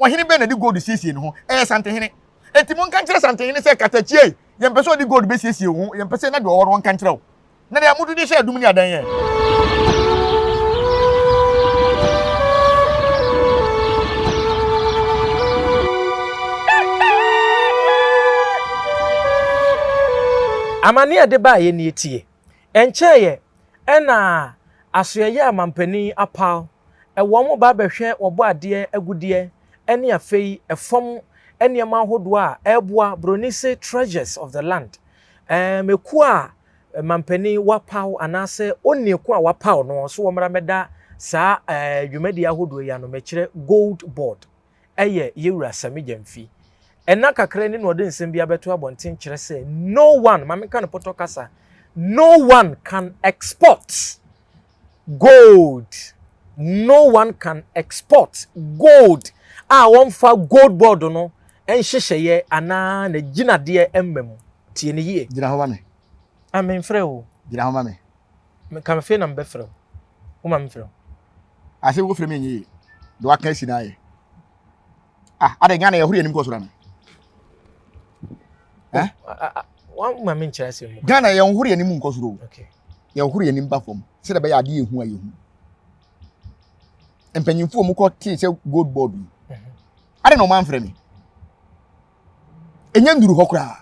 Ɔhene bɛn na ɛde gold siesie ne ho? Ɛyɛ Santehene. Enti monka nkyerɛ Santehene sɛ, 'Katakyie, yɛmpɛ sɛ ɔde gold bɛsiesie wo ho, yɛmpɛ sɛ na deɛ ɔwɔ no ɔnka nkyerɛ wo. Na deɛ moto de hyɛ adum ne adan ɛ? Amane a ɛde baeɛ nie tie. Ɛnkyɛeɛ na asoɛeɛ a mampanin apaw wɔn ba abɛhwɛ wɔbɔadeɛ agudeɛ ne afei ɛfam nneɛma ahodoɔ a ɛreboa Broni se treasures of the land. Ɛɛm ekuo a mampanin wapaw anaasɛ onii ko a wapaw no so wɔmmra mmɛda saa ɛɛ dwumadie ahodoɔ yi ano mekyerɛ Gold Board ɛyɛ Yewura Sami Gyamfi. Ɛna kakra ni na ɔde nsɛm bi abɛto abɔnten kyerɛ sɛ no one, ma menka no pɔtɔ kasa, no one can export gold, no one can export gold a wɔmfa gold board no nhyehyɛeɛ anaa n'agyinadeɛ mma mu. Tie no yie. Gyina hɔ ma me. Ah, memfrɛ wo. Gyina hɔ ma me. Ka afei na mebɛfrɛ wo. Woma memfrɛ wo. Ase wofrɛ me nyɛ yie. De waka asi na ayɛ. Ah, adɛ Ghana yɛhoro yɛn anim kɔ soro ana? Eh? Wama me nkyerɛ asɛm mu. Ghana yɛnhoro yɛn anim nkɔ soro. Okay. Yɛhoro yɛn anim ba fam. Sɛdeɛ ɛbɛyɛ adeɛ yɛhu a yɛhu. Mpanyinfoɔ mu kɔ tee sɛ gold board yi. Adɛ na ɔma amfrɛ me. Ɛnyɛ nnuru hɔ koraa.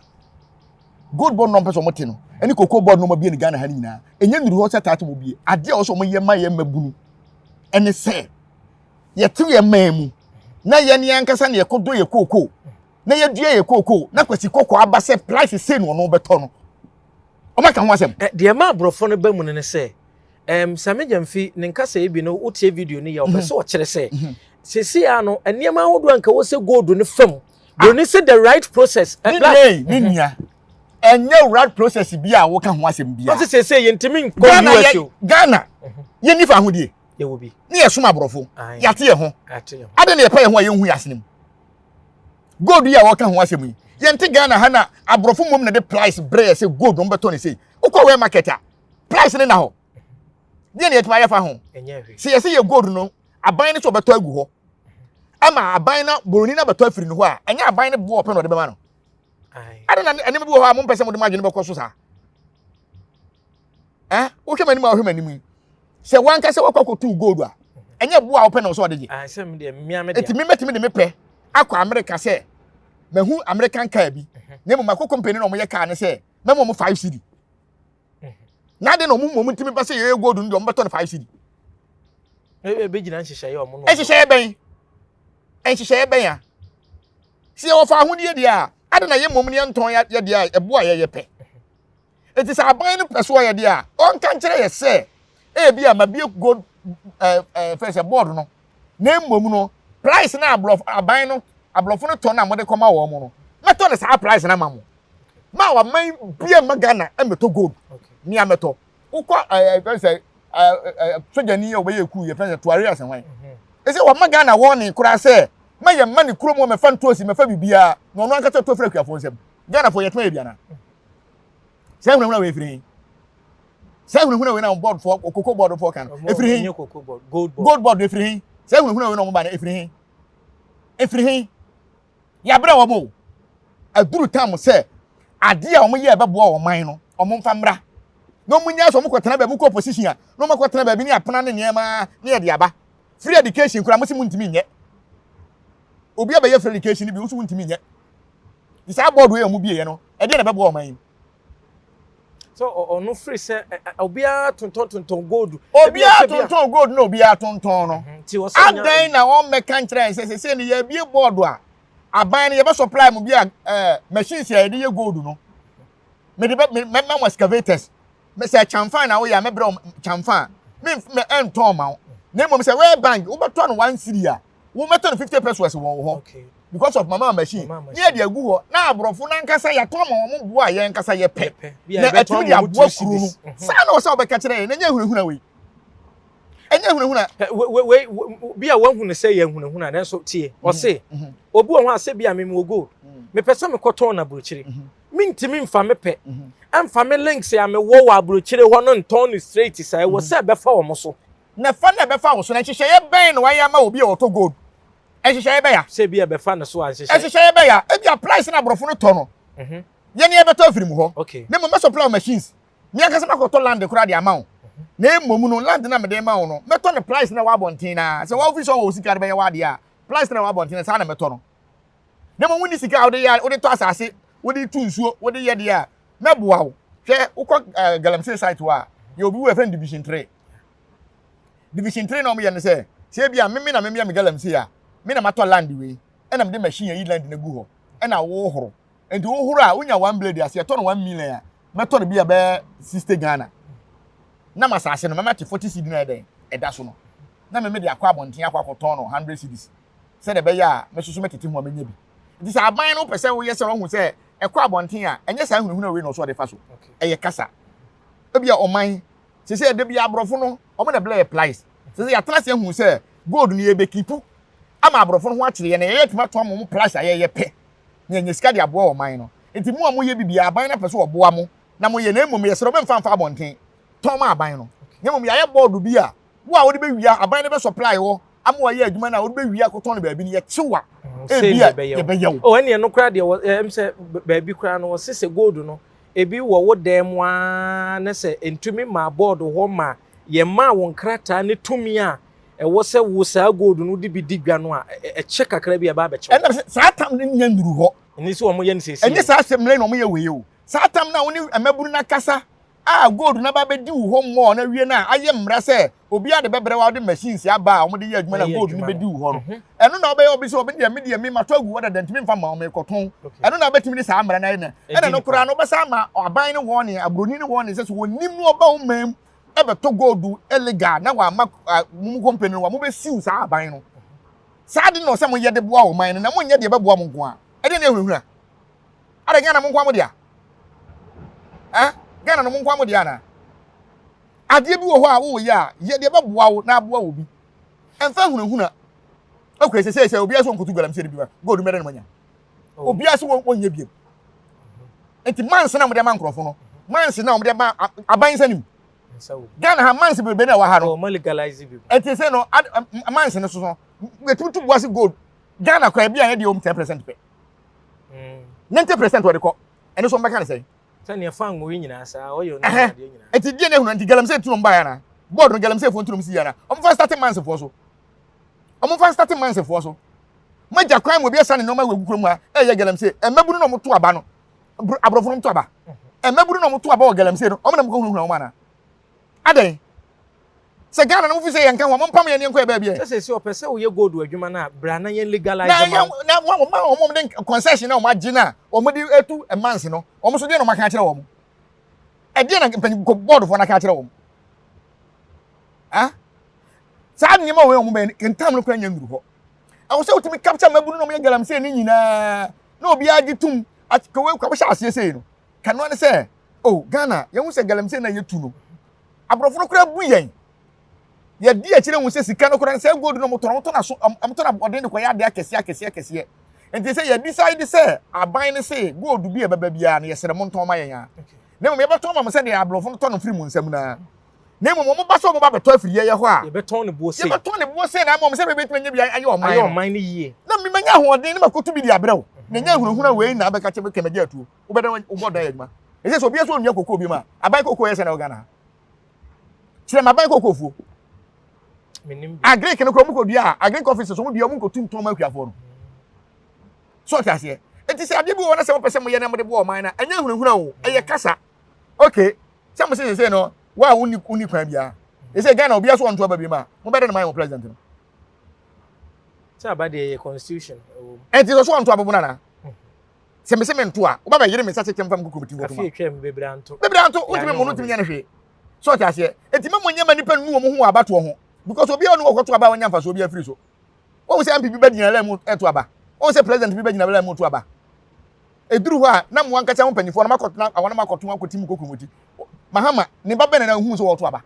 Gold board no ɔmpɛ sɛ ɔmo te no ɛne cocoa board no ɔmo abie no Ghana ha no nyinaa. Ɛnyɛ nnuru hɔ sɛ taate mo bie. Adeɛ a ɔsɛ ɔmo yɛ ma yɛ mmabunu ɛne sɛ yɛte yɛn man mu na yɛn yɛn ankasa na yɛkɔdɔ yɛ kookoo na yɛdua yɛ kookoo na kwasi kɔkɔɔ aba sɛ price sei na ɔno bɛtɔ no ɔmo aka ho asɛm. Deɛ ɛma aborɔfo no ba mu no ne sɛ Sammy Gyamfi ne nkasa yi bi no wotie video no yɛ ɔpɛ mhm. sɛ ɔkyerɛ sɛ mhm. seesei a no nneɛma ahodoɔ a nka wɔ sɛ gold no fam ah. broni sɛ the right process. Ne nua ne mhm. nua ɛnyɛ right process bi a woka ho asɛm bi a. Ɔsi seesei yɛntumi nkɔ US o. Ghana yɛn nifa ahodie. Yɛwɔ bi. Ne yɛ som aborɔfo. Yɛate yɛn ho. Ade na yɛpɛ yɛn ho a yɛnhu yɛn asene mu. Gold yi a wɔka ho asɛm yi yɛnte Ghana ha na aborɔfo mmom na de price brɛ yɛ sɛ gold wɔn bɛtɔ ne sei. Wokɔ wɛ market a price ne na hɔ deɛ na yɛtumi ayɛ fa ho sɛ yɛsɛ yɛ gold no aban no sɛ ɔbɛtɔ agu hɔ ama aban na buroni no abɛtɔ afiri no hɔ a ɛnyɛ aban no boɔ ɔpɛ na ɔde bɛma no ade na nneɛma bi wɔ hɔ a mompɛ sɛ mode mo adwene bɛkɔ so saa eh wohwɛ m'anim a wohwɛ m'anim yi sɛ wankasa wakɔ akɔtu gold a ɛnyɛ boɔ a wopɛ na ɔsɛ ɔde gye ɛti me mɛtumi de me pɛ akɔ Amerika sɛ mahu American car bi mhm. na mmom akɔ company na ɔmoyɛ car no sɛ mɛma ɔmo 5 cedi na ade na ɔmo mmom ntumi ba sɛ yɛyɛ gold no deɛ ɔmo bɛtɔ no 5 cedi ɛbɛgyina nhyehyɛeɛ ɔmo no nhyehyɛeɛ bɛn nhyehyɛeɛ bɛn a sɛ yɛwɔ fa ahodeɛ deɛ a ade na yɛ mmom ne yɛntɔn yɛ deɛ a ɛbo a yɛyɛ pɛ Enti sɛ aban no pɛ so ɔyɛ deɛ a, ɔnka nkyerɛ yɛ sɛ ebi a mabie gold ɛɛ ɛɛ fɛ sɛ board no na mmom no price na aborɔfo aban no aborɔfo no tɔ no a mode kɔma wɔn no mɛtɔ no saa price no ama mo ma waman bia ma Ghana mmɛtɔ gold ne amɛtɔ wokɔ ɛɛ fɛ sɛ ɛɛ ɛɛ sogyani a ɔbɛyɛ kuu yɛ fɛ sɛ tuare asɛnwan ɛsɛ wɔma Ghana wɔne koraa sɛ ma yɛ mma ne kurom wɔ mɛfa ntoosi mɛfa biribiara na ɔno ankasa tɔ firi akuafoɔ nsam Ghanafoɔ yɛtoma yɛ bi anaa Sɛ hunahuna wei firi he? Sɛ hunahuna wei na board foɔ koko board foɔ kan efiri he? Gold board efiri he? Sɛ hunahuna wei na wɔn ba no efiri he? Efiri he? Yabrɛ wɔn o. Aduru tam sɛ adeɛ a wɔn yɛ ɛbɛboa wɔn man no wɔn mfa mmra. Na wɔn nyɛ sɛ wɔn kɔtena baabi kɔ opposition a na wɔn akɔtena baabi ne apena ne nneɛma ne yɛde aba. Free education koraa mo si mo ntumi nyɛ. Obi abɛyɛ free education bi nso ntumi nyɛ. Saa board wei a wɔn bie yɛ no ɛdeɛ na ɛbɛboa ɔman yi. So ɔno firi sɛ obiara tontɔn tontɔn gold. Obiara tontɔn gold na obiara tontɔn no. Mhm, Adɛn na wɔn mmɛka nkyerɛ yɛn sɛ sɛsɛ no yɛabie board a aban no yɛbɛ supply mu bi a ɛɛ machines a yɛde yɛ gold no. Mede bɛ mɛma mo excavators. Sɛ kyamfan na woyɛ a mɛbrɛ wo kyamfan. Me ɛntɔn ma wo. Na mmom sɛ Royal Bank wobɛtɔ no one cedi a wobɛtɔ no 50 pesos wɔ wo hɔ because of mama machine ne yɛde agu hɔ na aborɔfo no ankasa yɛatɔn ma wɔn boa a yɛn ankasa yɛpɛ na atumi de aboa kuro no mhm. saa na wɔsɛ wɔbɛka kyerɛ yɛn na ɛnyɛ ahunahuna wei ɛnyɛ ahunahuna. Wei bi a wɔahu no sɛ yɛ ahunahuna nanso tie mhm, ɔse mhm. obi wɔ hɔ a sɛ bi a meme wɔ gold mepɛ sɛ mekɔtɔn no aburokyire mentumi mfa me pɛ ɛmfa me links a mewɔ wɔ aburokyire hɔ no ntɔn no straight saa ɛwɔ sɛ ɛbɛfa wɔn so Na fa na ɛbɛfa wo so. Na nhyehyɛeɛ bɛn na wɔayɛ ama obi a ɔtɔ gold? Nhyehyɛeɛ bɛya. Sɛ ebi a bɛfa no so a nhyehyɛeɛ. Nhyehyɛeɛ bɛya. Ebi a price na aborɔfo no tɔ no. Mhm. Yɛn yɛbɛtɔ afiri mu hɔ. Okay. Na mmom mɛ supply machines. Me ankasa makɔtɔ land koraa de ama wo. Mhm. Na mmom no land na mede ma wo no mɛtɔ no price na ɛwɔ abɔnten na sɛ wɔn fi sɛ ɔwɔ sika de bɛyɛ w'adeɛ a price na ɛwɔ abɔnten na saa na mɛtɔ no. Na mmom wonni sika a wode yɛ wode tɔ asase wode tu nsuo wode yɛ deɛ a mɛboa wo. Hwɛ wokɔ eh, galamsey site hɔ a yɛ obi wɔ ɛfɛn division 3. Division 3 na wɔyɛ no sɛ sɛ ebi a meme na memeyɛ me galamsey a me na matɔ land wei ɛna mede machine ayi land no agu hɔ ɛna wohoro nti wohoro a wonya one blade ase ɛtɔ no 1 million a mɛtɔ no bi a bɛyɛ 60 Ghana na ma asase no mɛma te 40 cedi na ɛdɛn ɛda so no na meme de akɔ abɔnten akɔ akɔtɔn no 100 cedis sɛdeɛ ɛbɛyɛ a me soso mɛtete ho a mɛnya bi. Nti sɛ aban no pɛ sɛ woyɛ sɛ wɔhu sɛ ɛkɔ abɔnten a ɛnyɛ saa hunahuna wei na ɔso ɔde fa so. Ɛyɛ kasa ebi a ɔman sɛ sɛ ɛda bi aborɔfo no ɔmo na ɛblɛ yɛ price sɛ sɛ yɛatena ase ahu sɛ gold no yɛbɛ keep ama aborɔfo no ho akyerɛ yɛn na yɛyɛ tuma tɔn mo price a yɛyɛ pɛ na yɛnyɛ sika de aboa ɔman no. Nti mo a moyɛ bibi aban no apɛ sɛ ɔboa mo na moyɛ na mmom yɛsrɛ ɔbɛmfa mfa abɔnten tɔn ma aban no na mmom yɛayɛ board bi a wo a wode bɛwia aban no bɛ supply hɔ ama wɔayɛ adwuma no a wode bɛwia akɔtɔn no baabi no yɛkyew a ebi a yɛbɛyɛ wo. Oh, ɛnneɛ no koraa deɛ wɔ ɛm sɛ baabi koraa no wɔse sɛ gold no ebi wɔ wo dan mu ara ne sɛ ntumi maa board hɔ ma yɛmaa wo nkrataa ne tumi a ɛwɔ sɛ wo saa gold no de bi di dwa no a ɛkyɛ kakra bi a ɛba abɛkyɛw. Ɛnam sɛ saa tam no nya nnuru hɔ. Ɛne sɛ wɔn yɛ no sɛsi. Ɛnyɛ saa asɛm na wɔn yɛ wei o. Saa tam no a wo ne mmabunu no akasa a gold no aba abɛdi wo hɔ mmɔɔ na awie no a ayɛ mmara sɛ obiara de bɛbrɛ wa wode machines aba a wɔde yɛ adwuma na gold no bɛdi wo hɔ no. Ɛno na wobɛyɛ obi sɛ obi deɛ me deɛ me matɔ agu hɔ dada ntumi mfa ma wo mekɔtɔn. Ɛno na wobɛtumi de saa mmara no ayɛ no. Ɛna no koraa no wobɛsa ama aban no wɔne aburoni no wɔne sɛ sɛ wɔnim no ɔba wo man mu ɛbɛtɔ gold illegal na wama mo company no wa mobɛsiw saa aban no. Saa de na ɔsɛ moyɛ de boa ɔman no na monyɛ deɛ ɛbɛboa mo nko a. Ɛdeɛ ne ahunahuna. Ada Ghana mo nko a mo dea? Eh? Ghana no mo nko a mo dea ana? Adeɛ bi wɔ hɔ a woyɛ a yɛ deɛ ɛbɛboa wo na aboa wo bi. Ɛmfa hunahuna. Okay, sɛ sɛ sɛ obiara sɛ ɔnkotu galamsey no bi ma gold mɛdɛ no manya. Obiara sɛ wɔnyɛ biem. Nti mines na wɔde ama nkurɔfo no. Mines na wɔde ama aban nsa nim. Ghana ha mines bebree na ɛwɔ ha no. Nti sɛ no mines no so so yɛtumi tu boase gold. Ghana kora bi a yɛde wɔm 10% pɛ. 90% wɔde kɔ. Ɛno so wɔbɛka ne sɛn? Sɛnea fa ngo yi nyinaa saa ɔyɛ ɔno adeɛ nyinaa. Nti deɛ na ehunu nti galamsey tunom baa yana. Board no galamsey fo ntunom si yana. Wɔn fa start mines foɔ so. Wɔn fa start mines foɔ so. Mogya kwan mu obi asa ne nneɛma wɔ egu kurom ha ɛyɛ galamsey. Mmabunu na wɔn to aba no. Aborɔfo no to aba. Mmabunu na wɔn to aba wɔ galamsey no. Wɔn na wɔn kɔ hunahuna wɔn ana. Adɛn? Sɛ Ghana no mo fi sɛ yɛn ka ho a, mo mpam yɛn ne nkɔ yɛ baabi ɛ. Sɛ sɛ ɔpɛ sɛ woyɛ gold adwuma no a, bra na yɛn legalize ma wo. Na wɔn ma wɔn de concession na wɔn agye na wɔn de etu mines no, wɔn nso deɛ na wɔn aka akyerɛ wɔn. Ɛdeɛ na mpanyin board foɔ no aka akyerɛ wɔn. Ah, saa nneɛma wɔn wɔn bɛyɛ ntam no kora nyɛ nnuru hɔ. Ɛwɔ sɛ wotumi capture mmabunu na wɔn yɛ galamsey ne nyinaa na obiara gye tum akɔwé kɔhyɛ aseɛ sei no. Kanoa ne sɛ, oh Ghana yɛn ho sɛ galamsey na yɛtu no. Aborɔfo no koraa bu yɛn. Yɛdi akyire hu sɛ sika no koraa sɛ gold no wɔtɔn wɔtɔn aso wɔtɔn aboɔden de kɔyɛ adeɛ akɛseɛ akɛseɛ akɛseɛ. Nti sɛ yɛ decide sɛ aban no se gold bi a ɛbɛba biara no yɛsrɛ mo ntɔn ma yɛn a. Na mmom yɛbɛtɔn ma mo sɛdeɛ aborɔfo no tɔ no firi mo nsam no ara. Na mmom wɔn ba sɛ wɔn ba bɛtɔ afiri yɛyɛ hɔ a. Yɛbɛtɔn ne boɔ sei. Yɛbɛtɔn ne boɔ sei na ama wɔn sɛ bɛbɛtumi anya bi ayɛ ɔman no. Ayɛ ɔman no yie. Na menya ahoɔden na makoto bi de abrɛ wo. Na nya hunahuna wei na abɛka kyɛ bɛkɛ magye atuo. Wobɛdan wobɔ dan yɛ adwuma. Ɛsɛ sɛ obiara sɛ ɔnnua kokoo bi ma aban kokoo yɛ sɛ na wɔ Ghana ha. Kyerɛ ma aban kokoo fuo. Agric no kora ɔmo kɔdua a agric officers ɔmo dua ɔmo nkɔtu ntɔn ma akuafoɔ no. So ɔte aseɛ. Nti sɛ adeɛ bi wɔ hɔ na sɛ mopɛ sɛ moyɛ na mode boa ɔman no a ɛnyɛ hunahuna o, ɛyɛ kasa. Okay, sɛ mo sɛ sɛ no wo a wonni wonni kwan biara. Ɛsɛ Ghana obiara so ɔnto aba bi ma mobɛdɛ no ma yɛ mo president no. Sɛ aba deɛ yɛ constitution ɛwɔ mu. Ɛnti sɛ so ɔnto abobo no anaa? Sɛ mese mento a, woba bɛyere me nsa kyekyɛ mfa me kukurom ti nkɔto ma. Afi atwam bebree anto. Bebree anto, wontumi mo no ntumi nyɛ no hwee. So ɔte aseɛ. Enti ma mo nyɛ ma nipa nnu wɔn ho wɔ abatoɔ ho. Because obiara ɔne wɔkɔto aba a wɔnya mfasoɔ bi afiri so. Wɔn sɛ MP bi bɛgyina line mu ɛto aba. Wɔn sɛ president bi bɛgyina line mu to aba. Eduru hɔ a na mo ankasa mo mpanyinfoɔ no makɔtena àwọn no makɔto akɔti mu kokuromoti. Mahama ne ba bɛn na ohun sɛ wɔto aba.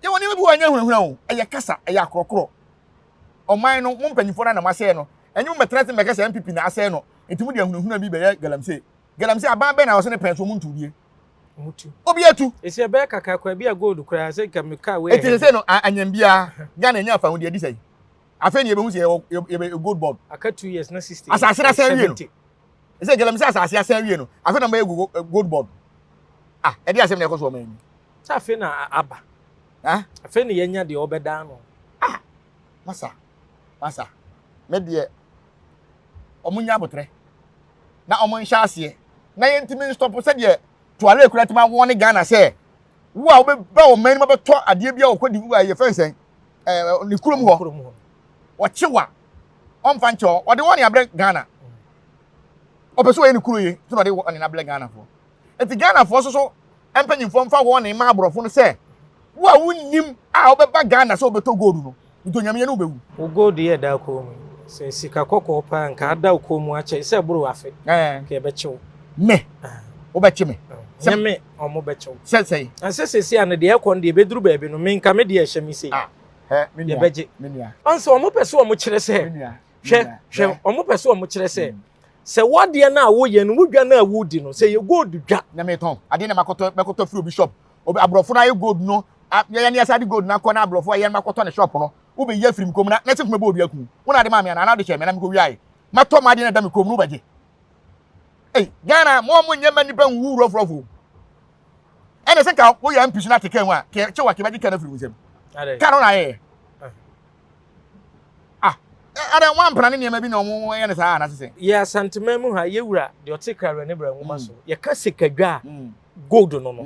Yɛwɔ nneɛma bi wɔ ɛnyɛ hunahuna o. Ɛyɛ kasa, ɛyɛ akorɔkorɔ. Ɔman no mo mpanyinfoɔ no na mo asɛe no. Ɛnyɛ mo mɛtena ase mmɛka sɛ NPP na asɛe no. Nti mo de ahunahuna bi bɛyɛ galamsey. Galamsey aban bɛn na ɔsɛ ne pɛn so ɔmo ntu bie. Obi atu. Esi ɛbɛyɛ kakra koraa bi a gold koraa sɛ nka me car wei. Eti sɛ no anyam biara Ghana nya afa ho deɛ di sɛ. Afei ne yɛbɛhu sɛ yɛwɔ yɛbɛ gold board. Aka 2 years na 60. Asase na sɛn wie no. Ɛsɛ galamsey asase asɛn wie no. Afei na mbɛyɛ gold board. Ah, ɛde asɛm na ɛkɔ so ɔman yi. Sɛ afei na aba. Ah? Afei na yɛnya deɛ ɔbɛdan no. Ah, masa, masa. Me deɛ, ɔmo nya abotrɛ. Na ɔmo nhyɛ aseɛ. Na yɛntumi nstop sɛdeɛ tuale kura tuma wɔn ne Ghana sɛ wo a wobɛba ɔman no mu abɛtɔ adeɛ bi a wɔkɔ di yɛ fɛn sɛn ɛɛ ne kurom hɔ wɔkye wa ɔmfa nkyɛ ɔde wɔn ne abrɛ Ghana ɔpɛ sɛ ɔyɛ ne kuro yie nti na ɔde wɔn ne abrɛ Ghana foɔ nti Ghana foɔ soso mpanyinfoɔ mfa wɔn ne ma aborɔfo no sɛ wo a wonnim a wobɛba Ghana sɛ wobɛtɔ gold no nti onyame yɛ ne wobɛwu. Wo gold yɛ da kɔn mu sɛ sika kɔkɔɔ paa nka ada wo kɔn mu akyɛ sɛ ɛboro afe nka yɛbɛkye wo. Me wobɛkye me. Nyɛ me ɔmo bɛkye wo. Sɛ sɛn. Na sɛ sɛsi a no deɛ ɛkɔ no deɛ ɛbɛduru baabi no me nka me deɛ ɛhyɛ me sei. Ah hɛ me nua. Yɛbɛgye. Me nua. Ɔn sɛ ɔmo pɛ sɛ ɔmo kyerɛ sɛ. Me nua. Hwɛ hwɛ ɔmo pɛ sɛ ɔmo kyerɛ sɛ sɛ wadeɛ no a woyɛ no wo dwa no a wodi no sɛ yɛ gold dwa. Na metɔn adeɛ na makɔtɔ mɛkɔtɔ firi obi shop obi aborɔfo no ayɛ gold no yɛyɛ ne yɛsa de gold no akɔ na aborɔfo ayɛ no makɔtɔ ne shop no wobɛyi afiri me kɔn mu na na sɛ mɛbɔ obi aku wo na ade maa me anaa na wode hyɛ me na mekɔwiae matɔ m'adeɛ na ɛda me kɔn mu no wobɛgye. Ei Ghana mo a mo nyɛ ma nipa nwu rɔfrɔfo ɛna sɛ nka woyɛ MP so na ate kaa mu a kyɛ wa kebɛgye kaa no afiri wo nsam kaa no na ayɛyɛ ah ɛdɛ wɔn ampena ne nneɛma bi na wɔn yɛ no saa anase sɛ. Yɛ Asanteman mu ha yɛ wura deɛ ɔte Krawerɛ ne Brɛ nwoma so yɛka sikadwa a gold no no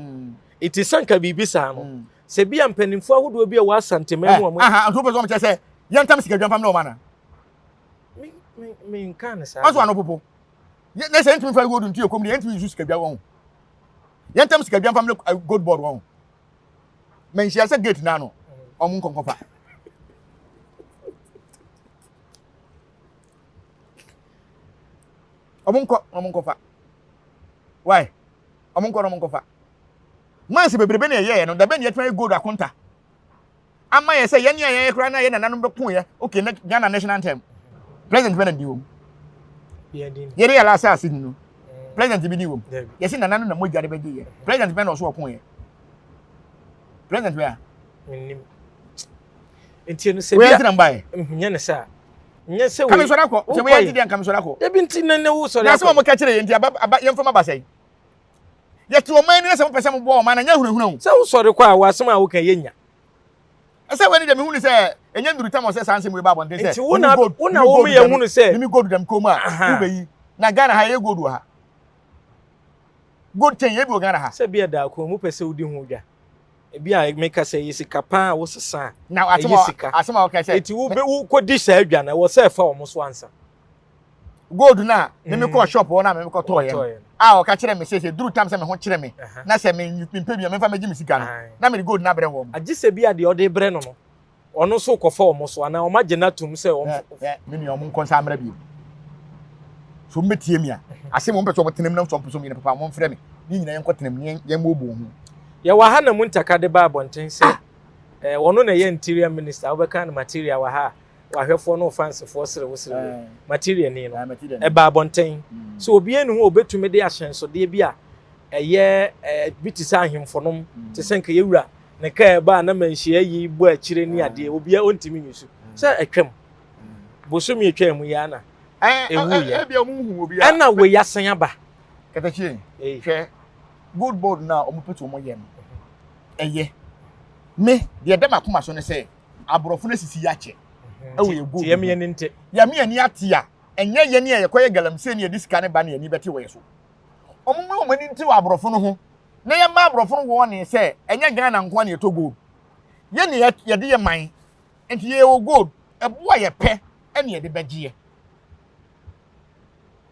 ɛti sɛ nka biribi saa no sɛ bi a mpanimfoɔ ahodoɔ bi a wɔ Asanteman mu a wɔn. Aha nso wopɛ sɛ wɔn kyerɛ sɛ yɛntam sikadwa mfam ne wɔn ana. Me me me nka ne saa. Ɔsɔ ano popo. Ne sɛ yɛntumi fa gold nti yɛ kɔm de yɛntumi nsu sikadwa wɔn. Yɛntam sikadwa mfam ne eh, gold board wɔn. Mɛnhyia sɛ gate n'ano wɔn nkɔnkɔfa. Wɔn nkɔ wɔn nkɔfa. Why? Wɔn nkɔ wɔn nkɔfa. Mansi bebrebe na ɛyɛɛ no dabɛ na yɛtumi ayɛ gold akonta. ama yɛ sɛ yɛne a yɛyɛ koraa na yɛ nananom bɛko yɛ okay na Ghana national anthem president bɛ na di wɔm yɛde yɛ last ase no president bi di wɔm yɛsi nananom na mogya de bɛgye yɛ president bɛ na ɔso ɔko yɛ president bɛ a nti no sɛ bi a na mbaeɛ nyɛ ne saa nyɛ sɛ wei kamisɔrɔ akɔ sɛ wei nti deɛ nkamisɔrɔ akɔ ebi nti ne ne wo sɔrɔ akɔ na sɛ wɔn ka kyerɛ yɛ nti aba aba yɛn fam aba sɛn Yɛte ɔman no na sɛ mopɛ sɛ moboa ɔman no nyɛ hunahuna o. Sɛ wosɔre kɔ a w'asɛm a woka yɛ nya. Ɛsɛ wei ne deɛ mehu ne sɛ ɛnyɛ nnuru tam ɔsɛ saa nsɛm wei ba abɔnten sɛ Nti wo na wo na wo yɛ hunu sɛ mimi gold dam kurom a wobɛyi na Ghana ha yɛyɛ gold wɔ ha gold chain yɛ bi wɔ Ghana ha. Sɛ bi a daako mu pɛ sɛ wodi ho dwa ebi a meka sɛ ɛyɛ sika paa a wosesa a ɛyɛ sika asɛm a wɔka sɛ eti wo bɛ wokɔdi saa dwa no ɛwɔ sɛ ɛfa wɔn so ansa. Gold no a me me kɔɔ shop hɔ na me kɔtɔɔ yɛ no a ɔka kyerɛ me sɛ sɛ duru tam sɛ me ho kyerɛ me na sɛ me mepɛ bi a memfa mɛgye me sika no na mede gold no abrɛ wɔn. Agye sɛ bi a deɛ ɔde brɛ no no ɔno nso kɔfa wɔn so anaa wɔn agye no atum sɛ wɔn. Me nua wɔn nkɔ nsa mmra bio so wɔn bɛtie mi a asɛm wɔn pɛ sɛ wɔn tenam na wɔn pɛ sɛ wɔn yɛ no papa wɔn mfrɛ me ne nyinaa yɛn kɔ tenam ne yɛn yɛn bɔ ho. Yɛwɔ ha na Muntaka de ba abɔnten sɛ ɛɛ wɔn na ɛyɛ interior minister wobɛka no material wɔ ha a. wahwɛfoɔ ne wo fansefoɔ sere wo sere wo material ni no ɛba abɔnten mm. so obiara ni ho obetumi de ahyɛnsodeɛ bi a ɛyɛ ɛɛ bi te sɛ ahemfo nom mm. te sɛ nka yɛwura ne kaa ɛba a na manhyia yi bɔ akyire ne adeɛ obiara ɔntumi nyi so sɛ ɛtwam bosomi atwa mu yɛ ana ewu yɛ ɛna wei asan aba. Katakyie hwɛ gold board na wɔn pɛ sɛ wɔn yɛ no ɛyɛ me deɛ ɛda m'akoma so ne sɛ. Aborɔfo no asisi yɛ akyɛ ɛwɔ yɛ gold. Yɛn ani nte. Yɛn ani ate a, ɛnyɛ yɛn a yɛkɔyɛ galamsey ne yɛde sika no ba ne yɛn ani bɛte wɔ yɛ so. Wɔn mma wɔn ani nte wɔ aborɔfo no ho na yɛmma aborɔfo no wɔne sɛ ɛnyɛ Ghana nko ara na yɛtɔ gold. Yɛn na yɛde yɛ man nti yɛwɔ gold, ɛbo a yɛpɛ ɛna yɛde bɛgyeɛ.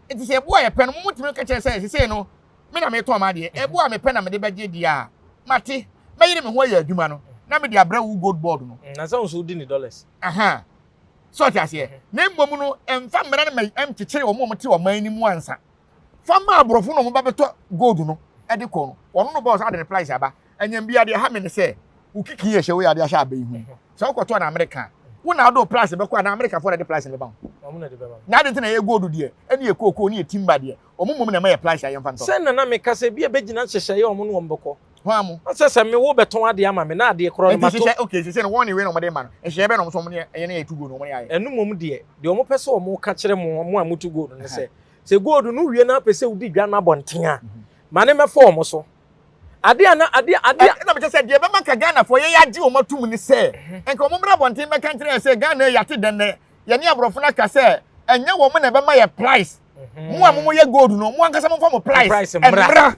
Nti sɛ ɛbo a yɛpɛ no, mo motumi ka kyerɛ sɛ sesei no, me na metɔn m'adeɛ, ɛbo a mepɛ na mede bɛgye deɛ a, mate, mɛyere me ho ayɛ adwuma no, na mede abrɛ wo gold board no. Mm, na sɛ wo nso wodi ne dollars. Aha. Sɛ ɔte aseɛ. Na mmom no, ɛmfa mmara no ma ɛnkyekyere wɔn a wɔte ɔman no mu ansa. Fa ma aborɔfo na wɔn ba bɛtɔ gold no de kɔ no. Wɔn no bɔɔ sɛ ade ne price aba. Anyam bi adeɛ ha me ne sɛ, wo kiki yɛ hyɛ wo yɛ adeɛ ahyɛ aba yi ho. Sɛ wokɔtɔ no Amerika a, wo na wode wo price bɛkɔ anaa Amerikafoɔ na de price no bɛba wo? Na ade nti na ɛyɛ gold deɛ, ɛne yɛ cocoa ne yɛ timber deɛ, wɔn mmom na ɛma yɛ price a yɛmfa ntɔ. Sɛ na na meka sɛ ebi a ɛbɛgyina nhyehyɛeɛ a wɔn ne wɔn bɛkɔ. Hwan mo? Ɔsɛ sɛ me wo bɛtɔn adeɛ ama me na adeɛ korɔ no mato. Nti hyehyɛ okay sese no wɔn ne wei na wɔn de ma no nhyehyɛ bɛn na wɔn nso wɔn ne ɛyɛ ne yɛ tu gold no wɔn ne ayɛ. Ɛno mmom deɛ deɛ wɔn pɛ sɛ wɔn ka kyerɛ mo mo a mo tu gold no sɛ sɛ gold no wie na apɛ sɛ wodi dwa no abɔnten a ma ne mɛfa wɔn so adeɛ a na adeɛ adeɛ. Ɛna mekyɛ sɛ deɛ ɛbɛma nka Ghanafoɔ yɛyɛ agye wɔn atum ne sɛ nka wɔn mmra abɔnten mmɛka nkyerɛ yɛn sɛ Ghana yi yɛate dɛn nɛ yɛne aborɔfo no aka sɛ ɛnyɛ wɔn na ɛbɛma yɛ price mo a mo yɛ gold no mo ankasa momfa mo price mmra.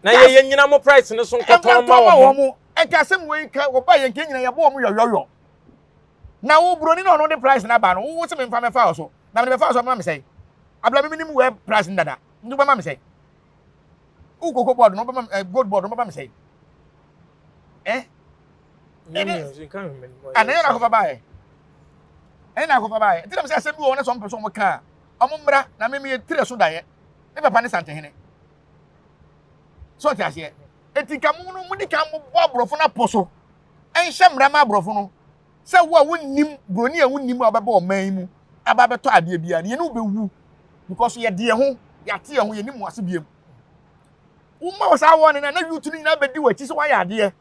Na yɛ yɛ nyina mo price no so nkɔtɔn ma wɔn. Wɔn ɛnka asɛm wei nka wɔba yɛn nka nyina yɛbɔ wɔn yɔyɔyɔ. Na wo buroni na ɔno de price no aba no wo sɛ memfa mɛfa wo so na mede bɛfa wo so ama me sɛn? Abla me menim wɛ price no dada nti wobɛma me sɛn? Wo koko board no wobɛma eh, gold board no wobɛma me sɛn? Eh? Ana yɛ na akɔfa baeɛ ɛne na akɔfa baeɛ nti na mesɛ asɛm bi wɔ hɔ na sɛ ɔmpɛ sɛ ɔmo ka a ɔmo mmra na me meyɛ tiri so daeɛ me papa ne santehene so ɔte aseɛ eti nka mo no mo di kan mo bɔ aborɔfo no apo so ɛnhyɛ mmara ma aborɔfo no sɛ wo a wonnim buroni a wonnim a ɔbɛbɔ ɔman yi mu aba abɛtɔ adeɛ biara no yɛne wo bɛwu because yɛde yɛn ho yɛate yɛn ho yɛnim mo ase biem woma wɔ saa wɔne no na youth no nyinaa bɛdi w'akyi sɛ woayɛ adeɛ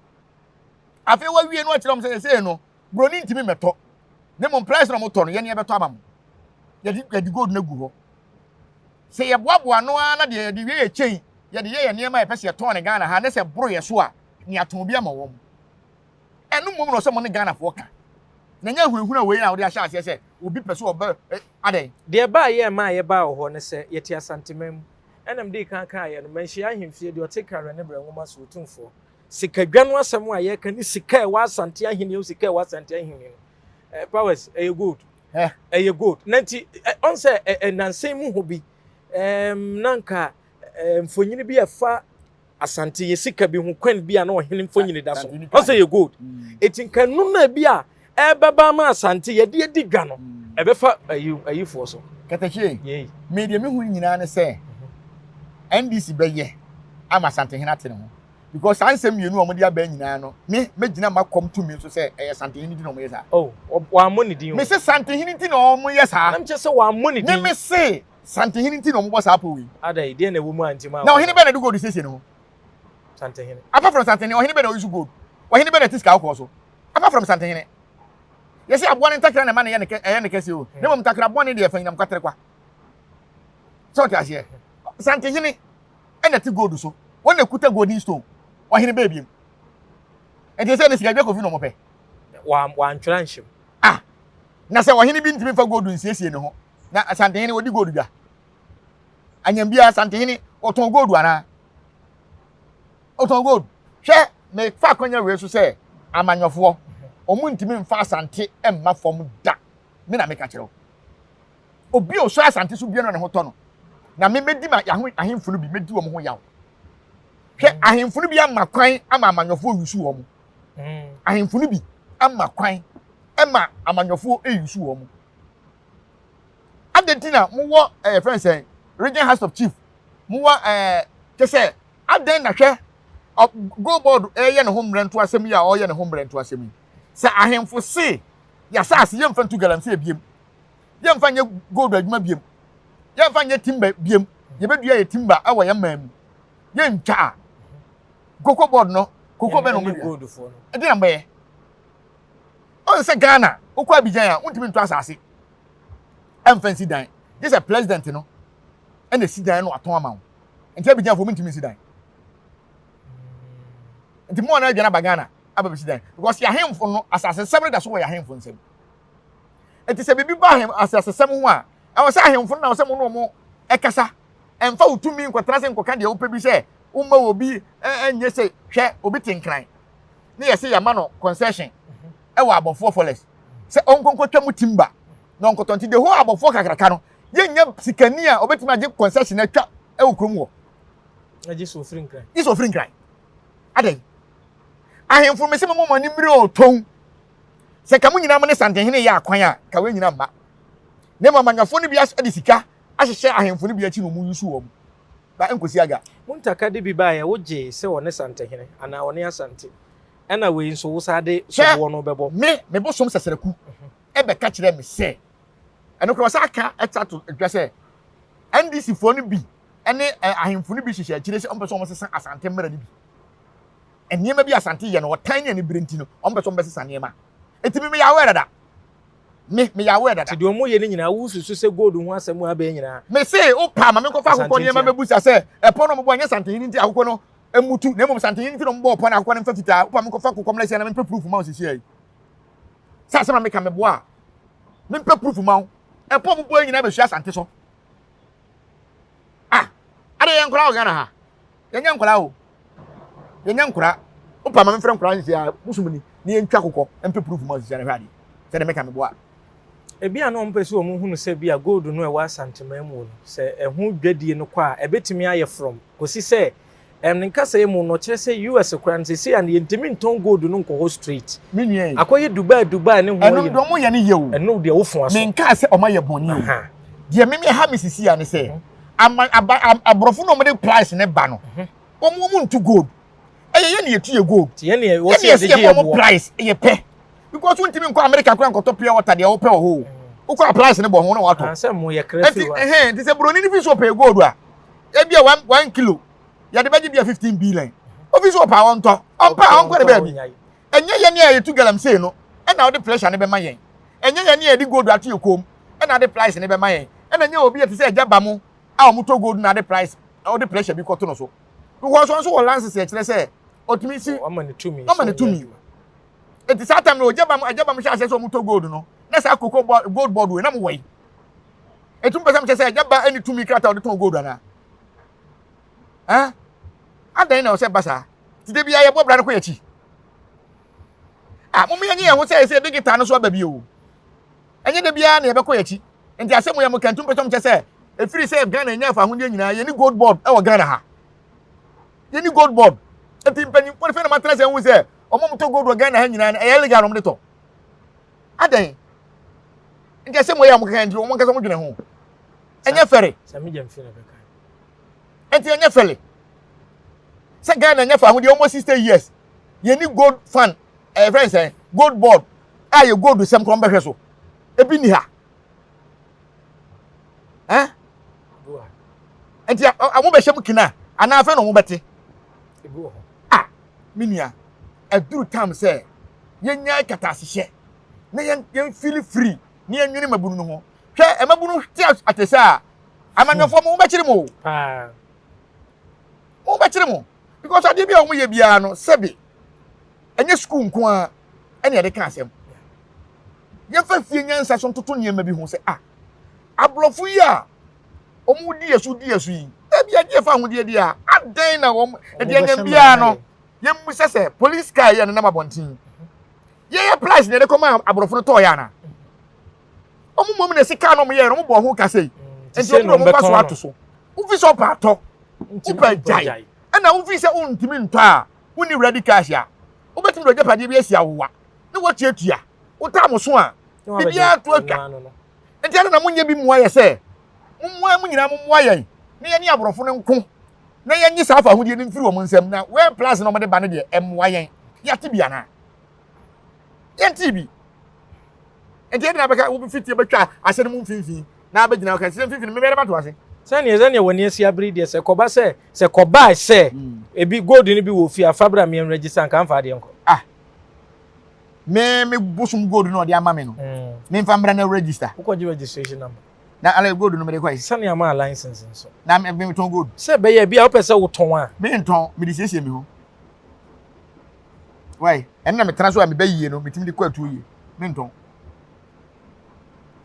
afei wawie no akyerɛ wɔn sɛ ɛsɛ no buroni ntumi mmɛtɔ ne mmom price na wɔtɔ no yɛne yɛbɛtɔ ama mo yɛde yɛde gold no agu hɔ Sɛ yɛboaboa ano ara na deɛ yɛde wie yɛ chain, yɛde yɛ yɛn nneɛma a yɛpɛ sɛ yɛtɔn no Ghana ha ne sɛ boro yɛ so a, ne yɛatɔn bi ama wɔn. Ɛno mmom na ɔsɛ mo ne Ghanafoɔ ka. Na ɛnyɛ ahunahuna wei na wode ahyɛ aseɛ sɛ obi pɛ sɛ ɔbɛ eh, adɛn? Deɛ ɛbaeɛ a ɛmaa yɛbaa wɔ hɔ ne sɛ, yɛte Asanteman mu. Ɛna medii kan kaeɛ no, manhyia ahemfie deɛ ɔte Karen ne Brɛ Nwoma so, Otumfoɔ. Sikadwa no asɛm a yɛreka ne sika a ɛwɔ Asante ahenni mu, sika a ɛwɔ Asante ahenni no, eh, powers, ɛyɛ gold. Ɛyɛ gold. Na nti, ɔn sɛ nnansa yi mu hɔ bi, na nka mfonini bi a ɛfa Asante yɛ sika bi ho kwan bi a na ɔhene mfonini da so. Ɔn sɛ yɛ gold. Eti nka ɛno na bi a ɛbɛba ama Asante yɛde adi dwa no, ɛbɛfa ayifoɔ so. Katakyie, me deɛ mehu nyinaa ne sɛ NDC bɛyɛ ama Asantehene ate ne ho. Because saa nsɛm mmienu a wɔde aba nyinaa no, me mɛgyina m'akɔm tumi so sɛ ɛyɛ Santehene nti na wɔyɛ saa. Oh, wɔammɔ ne din o. Me se Santehene nti na wɔyɛ saa. Na mekyɛ sɛ wɔammɔ ne din. Me me se Santehene nti na wɔbɔ saa pɔ wei. Adɛn, deɛ na ɛwɔ mu a nti ma. Na ɔhene bɛn na ɛde gold siesie ne ho? Santehene. Apart from Santehene, ɔhene bɛn na ɔyi so gold? Ɔhene bɛn na ɛte sika kɔkɔɔ so? Apart from Santehene. Yɛsɛ aboa ne ntakra na ɛma ne yɛ ne kɛ ɛyɛ ne kɛse o. Na mmom ntakra bɔne deɛ ɛfa nyinam kwatere kwa. Sɛ ɔte aseɛ. Santehene. ɛna ɛte gold so wɔn na ekuta golden stone ɔhene bɛɛ biem nti sɛ ne sika dwa kofi na wɔn pɛ. Wantwerɛ anhyɛ mu. Ah na sɛ ɔhene bi ntumi fa gold nsiesie ne ho na Asantehene wɔdi gold dwa anyam biara Asantehene ɔtɔn gold anaa ɔtɔn gold hwɛ mefa akwanya wei so sɛ amanyɔfoɔ wɔn ntumi nfa Asante mma fam da me na meka kyerɛ wo. Obi a ɔsɔ asante so biara na ne ho tɔ no. Na me mɛdi ma ahemfo no bi, mɛdi wɔn ho yaw. Hwɛ, mm. ahemfo no bi ama kwan ama amanyɔfoɔ yusu wɔn. Mm. Ahemfo no bi ama kwan ma amanyɔfoɔ yusu wɔn. Adɛn nti na mowɔ ɛyɛ eh, fɛn sɛn region house of chief mowɔ ɛɛ eh, kyɛ sɛ adɛn na hwɛ gold board ɛyɛ ne ho mmerɛnto asɛm yi a ɔyɛ ne ho mmerɛnto asɛm yi sɛ ahemfo se yɛasase yɛmfa ntu galamsey ebiem yɛmfa nyɛ gold adwuma biem yɛmfa nyɛ timber biem yɛbɛdua yɛ timber wɔ yɛn man mu yɛntwa a koko board no koko bɛ na wɔbɛdua ɛde na mbɛyɛ ɔn sɛ Ghana wokɔ Abidjan a wontumi ntɔ asase ɛmfa nsi dan gye sɛ president no ɛna esi dan no atɔn ama wo nti Abidjan fo wontumi nsi dan nti mo a na adwane aba Ghana aba bɛsi dan because yɛ ahemfo no asase nsɛm no da so wɔ yɛ ahemfo nsɛm Enti sɛ biribi ba ahem asasesɛm ho a, ɛwɔ sɛ ahemfo no na ɛwɔ sɛ mo ne wɔn ɛkasa. Ɛmfa wo tumi nkɔtena ase nkɔka deɛ wopɛ bi sɛ womma obi ɛnyɛ sɛ hwɛ obi te nkran ne yɛsɛ yɛama no concession ɛwɔ abɔfoɔ forest sɛ ɔnkɔnkɔtwa mu timba na ɔnkɔtɔ nti the whole abɔfoɔ kakraka no yɛnya sikani a ɔbɛtumi agye concession atwa ɛwɔ kurom hɔ. Gye sɛ ofiri nkran. Gye sɛ ofiri nkran. Adɛn? Ahemfo mese mo mo ani mmere ɔtɔn. Sɛ nka mo nyinaa mo ne Santehene yɛ akwan a, nka wei nyinaa mma. Na mmom amanyɔfoɔ no bi de sika ahyehyɛ ahemfo no bi akyi na wɔn yusu wɔn. Ba nkosi aga. Muntaka de bi baeɛ, wogyee sɛ ɔne Santehene anaa ɔne Asante. Ɛna wei nso wo saa de soboɔ no bɛbɔ. Hwɛ, me, me bosom Sɛsɛrɛku bɛka kyerɛɛ me sɛ, ɛno koraa ɔsan ka to dwa sɛ, NDC foɔ no bi ne ahemfo no bi hyehyɛ akyire sɛ wɔmpɛ sɛ wɔsesa Asante mmara no bi. Nneɛma bi Asante yɛ no, ɔtan ne anibere nti no, wɔn pɛ sɛ wɔn bɛsesa nneɛma. Eti me meyɛ aware dada. Me meyɛ aware dada. Ti deɛ wɔn yɛ no nyinaa, wosusu sɛ gold ho asɛm a abɛn nyinaa. Me se wo pa ma me nkɔfa akokɔ nneɛma bɛbusa sɛ ɛpɔ no wɔn bɔ ɛnyɛ Santehene nti akokɔ no mmutu na mmom Santehene nti na wɔn bɔ ɔpɔ na akokɔ no mfa fitaa. Wo pa me nkɔfa akokɔ mmra sia na mempɛ proof ma wo sisi yi. Sɛ asɛm a meka meboa a, mempɛ proof ma wo. Ɛpɔ wɔn bɔ nyinaa bɛsua Asante so. Ah, ade yɛ nkora wɔ Ghana ha. Yɛnyɛ nkora o. Yɛnyɛ nkora. Wopa ma memfrɛ nkora sisi a bosom ni na yɛntwa kokɔ mpɛ proof ma sisi a na hwɛ adeɛ. Sɛ de meka meboa. Ebi a na wɔpɛ sɛ wɔhunu sɛ bi a gold no a ɛwɔ Asanteman mu no, sɛ ɛho dwadie no kɔ a, ɛbɛtumi ayɛ frɔmm kɔsi sɛ Ɛm ne nkasa yi mu no, ɔkyerɛ sɛ US koraa no seesei a no yɛntumi ntɔn gold no nkɔ hɔ straight. Me nua yi. Akɔyɛ Dubai Dubai ne ho Ɛno deɛ ɔmo yɛ no yɛ o. Ɛno deɛ wo foa so. Menkaa sɛ ɔmo ayɛ bɔne o. Deɛ me me ha me sisi a ne sɛ, ama aba aborɔfo na ɔmo de price ne ba no, ɔmo ɔmo ntu gold. Ɛyɛ yɛn na yɛtu yɛ gold. Nti yɛn na yɛ wɔ sɛ yɛde gye yɛ boɔ. Price yɛ pɛ. Because wontumi nkɔ America koraa nkɔtɔ pure water deɛ wopɛ wɔ hɔ o. Wokɔ a price ne bɔ ho na watɔ. Sɛ mo yɛ kra firi hɔ a. Nti ɛhɛn nti sɛ buroni no fi so ɔpɛ gold a, ebia 1 kilo yɛde bɛgye bia 15 billion. Ofi so ɔpɛ a ɔntɔ, ɔmpɛ a ɔnkɔ ne baabi. Ɛnyɛ yɛn a yɛtu galamsey no ɛna ɔde pressure ne bɛma yɛn. Ɛnyɛ yɛn a yɛde gold ato yɛ kɔn mu ɛna ɔde price ne bɛma yɛn. Ɛna ɛnyɛ obi a te sɛ agya ba mu a wɔtɔ gold na ɔde price ɔde pressure bi kɔto no so. Because ɔno nso wɔ license ɛkyerɛ sɛ ɔtumi si ɔma ne tumi. Ɔma ne tumi. Eti saa time no ogya ba mu agya ba mu hyɛ aseɛ sɛ wɔtɔ gold no na saa cocoa board gold board wei na mo wɔ yi. Etu mpɛ sɛ mo kyerɛ sɛ agya ba ɛne tumi krataa ɔde tɔn gold anaa? Ɛn adan na ɔsɛ ba saa? Ti de bia yɛbɔ bra no kɔ yɛkyi. Ah, mo yɛnyɛ yɛn ho sɛ ɛsɛ digital no so aba bi o. Ɛnyɛ de biara na yɛbɛkɔ yɛkyi. Nti asɛm yɛ mo kantum pɛ sɛ mo kyerɛ sɛ efiri sɛ Ghana nya afa ahodeɛ nyinaa yɛni gold board ɛwɔ Ghana ha. Yɛni gold board. Nti mpanyinfoɔ no fɛ na matena sɛ ɛho sɛ ɔmo mo tɔ gold wɔ Ghana ha nyinaa no ɛyɛ illegal na ɔmo de tɔ. Adan. Nti asɛm yɛ a mo keka nti ɔmo nkasa mo dwene ho. Ɛnyɛ fɛre. Nti ɛnyɛ fɛre. Sɛ Ghana nya fa ahodeɛ almost 60 years yɛni gold fund, ɛyɛ fɛn sɛn, gold board a yɛ gold sɛm korɔ mbɛhwɛ so ebi ni ha. Ɛn nti ɔmo bɛhyɛ mu kina anaa afɛn na ɔmo bɛte a me nua ɛduru tam sɛ yɛnya katasehyɛ na yɛn yɛn feel free na yɛn nwene mabunu no ho. Hwɛ, ɛmabunu te ate sɛ a amanyɔfoɔ mo bɛkyerɛ mo o, mo bɛkyerɛ mo, because adeɛ bi a wɔn yɛ biara no, sɛbi, ɛnyɛ sukuu nko ara ɛna yɛde ka asɛm. Yɛmfa fie nyansa so ntoto nneɛma bi ho sɛ ah, aborɔfo yi a wɔn di yɛ so di yɛ so yi, ebi agye fa ahodeɛ di a adan na wɔn ɛdi ɛnyɛm biara no. Yɛn sɛ police car yɛ nenam abɔnten, yɛyɛ price na yɛde kɔma aborɔfo no tɔɔ yɛ ana wɔn mmom na esi car no wɔn yɛ no wɔn bɔ ho kasa yi. Nti wɔn de wɔn fa so ato so wofi sɛ ɔpa atɔ, wopɛ gyae, ɛna wofi sɛ wontumi ntɔ a wonni ready cash a wobɛtumi de ɔgyapadeɛ bi asi awowa ne woatuatua wotaa mo so a biribiara to atwa. Nti ɛna na monyɛ bi mmoa yɛ sɛ mommoa mo nyinaa, mommoa yɛn na yɛne aborɔfo no nko na yɛnye saa afa ahodie no mfiri wɔn nsam. Na well plus na wɔde ba no deɛ, ɛmmoa yɛn. Yɛate bi anaa yɛnte bi? Nti ɛde na bɛka wofitie bɛtwa ahyɛ no mu mfimfini na abɛgyina ɔka sɛ mfimfini mmɛbɛrɛ bato ase. Sɛneɛ w'ani asi abere deɛ, sɛ kɔba sɛ ebi gold no bi wɔ fie afa bra meɛn register nka mfa adeɛ nkɔ. Ah, me bosom gold no ɔde ama me no, me nfa mbra na register. Wokɔgye registration number. Na ala gold no mede kɔ yi. Sɛnea ma license nso. Na me tɔn gold. Sɛ bɛyɛ bi a wopɛ sɛ wotɔn a. Me ntɔn, mede siesie me ho. Wai, ɛno na metena so a mebɛ yie no, metumi de kɔ atuo yie. Me ntɔn.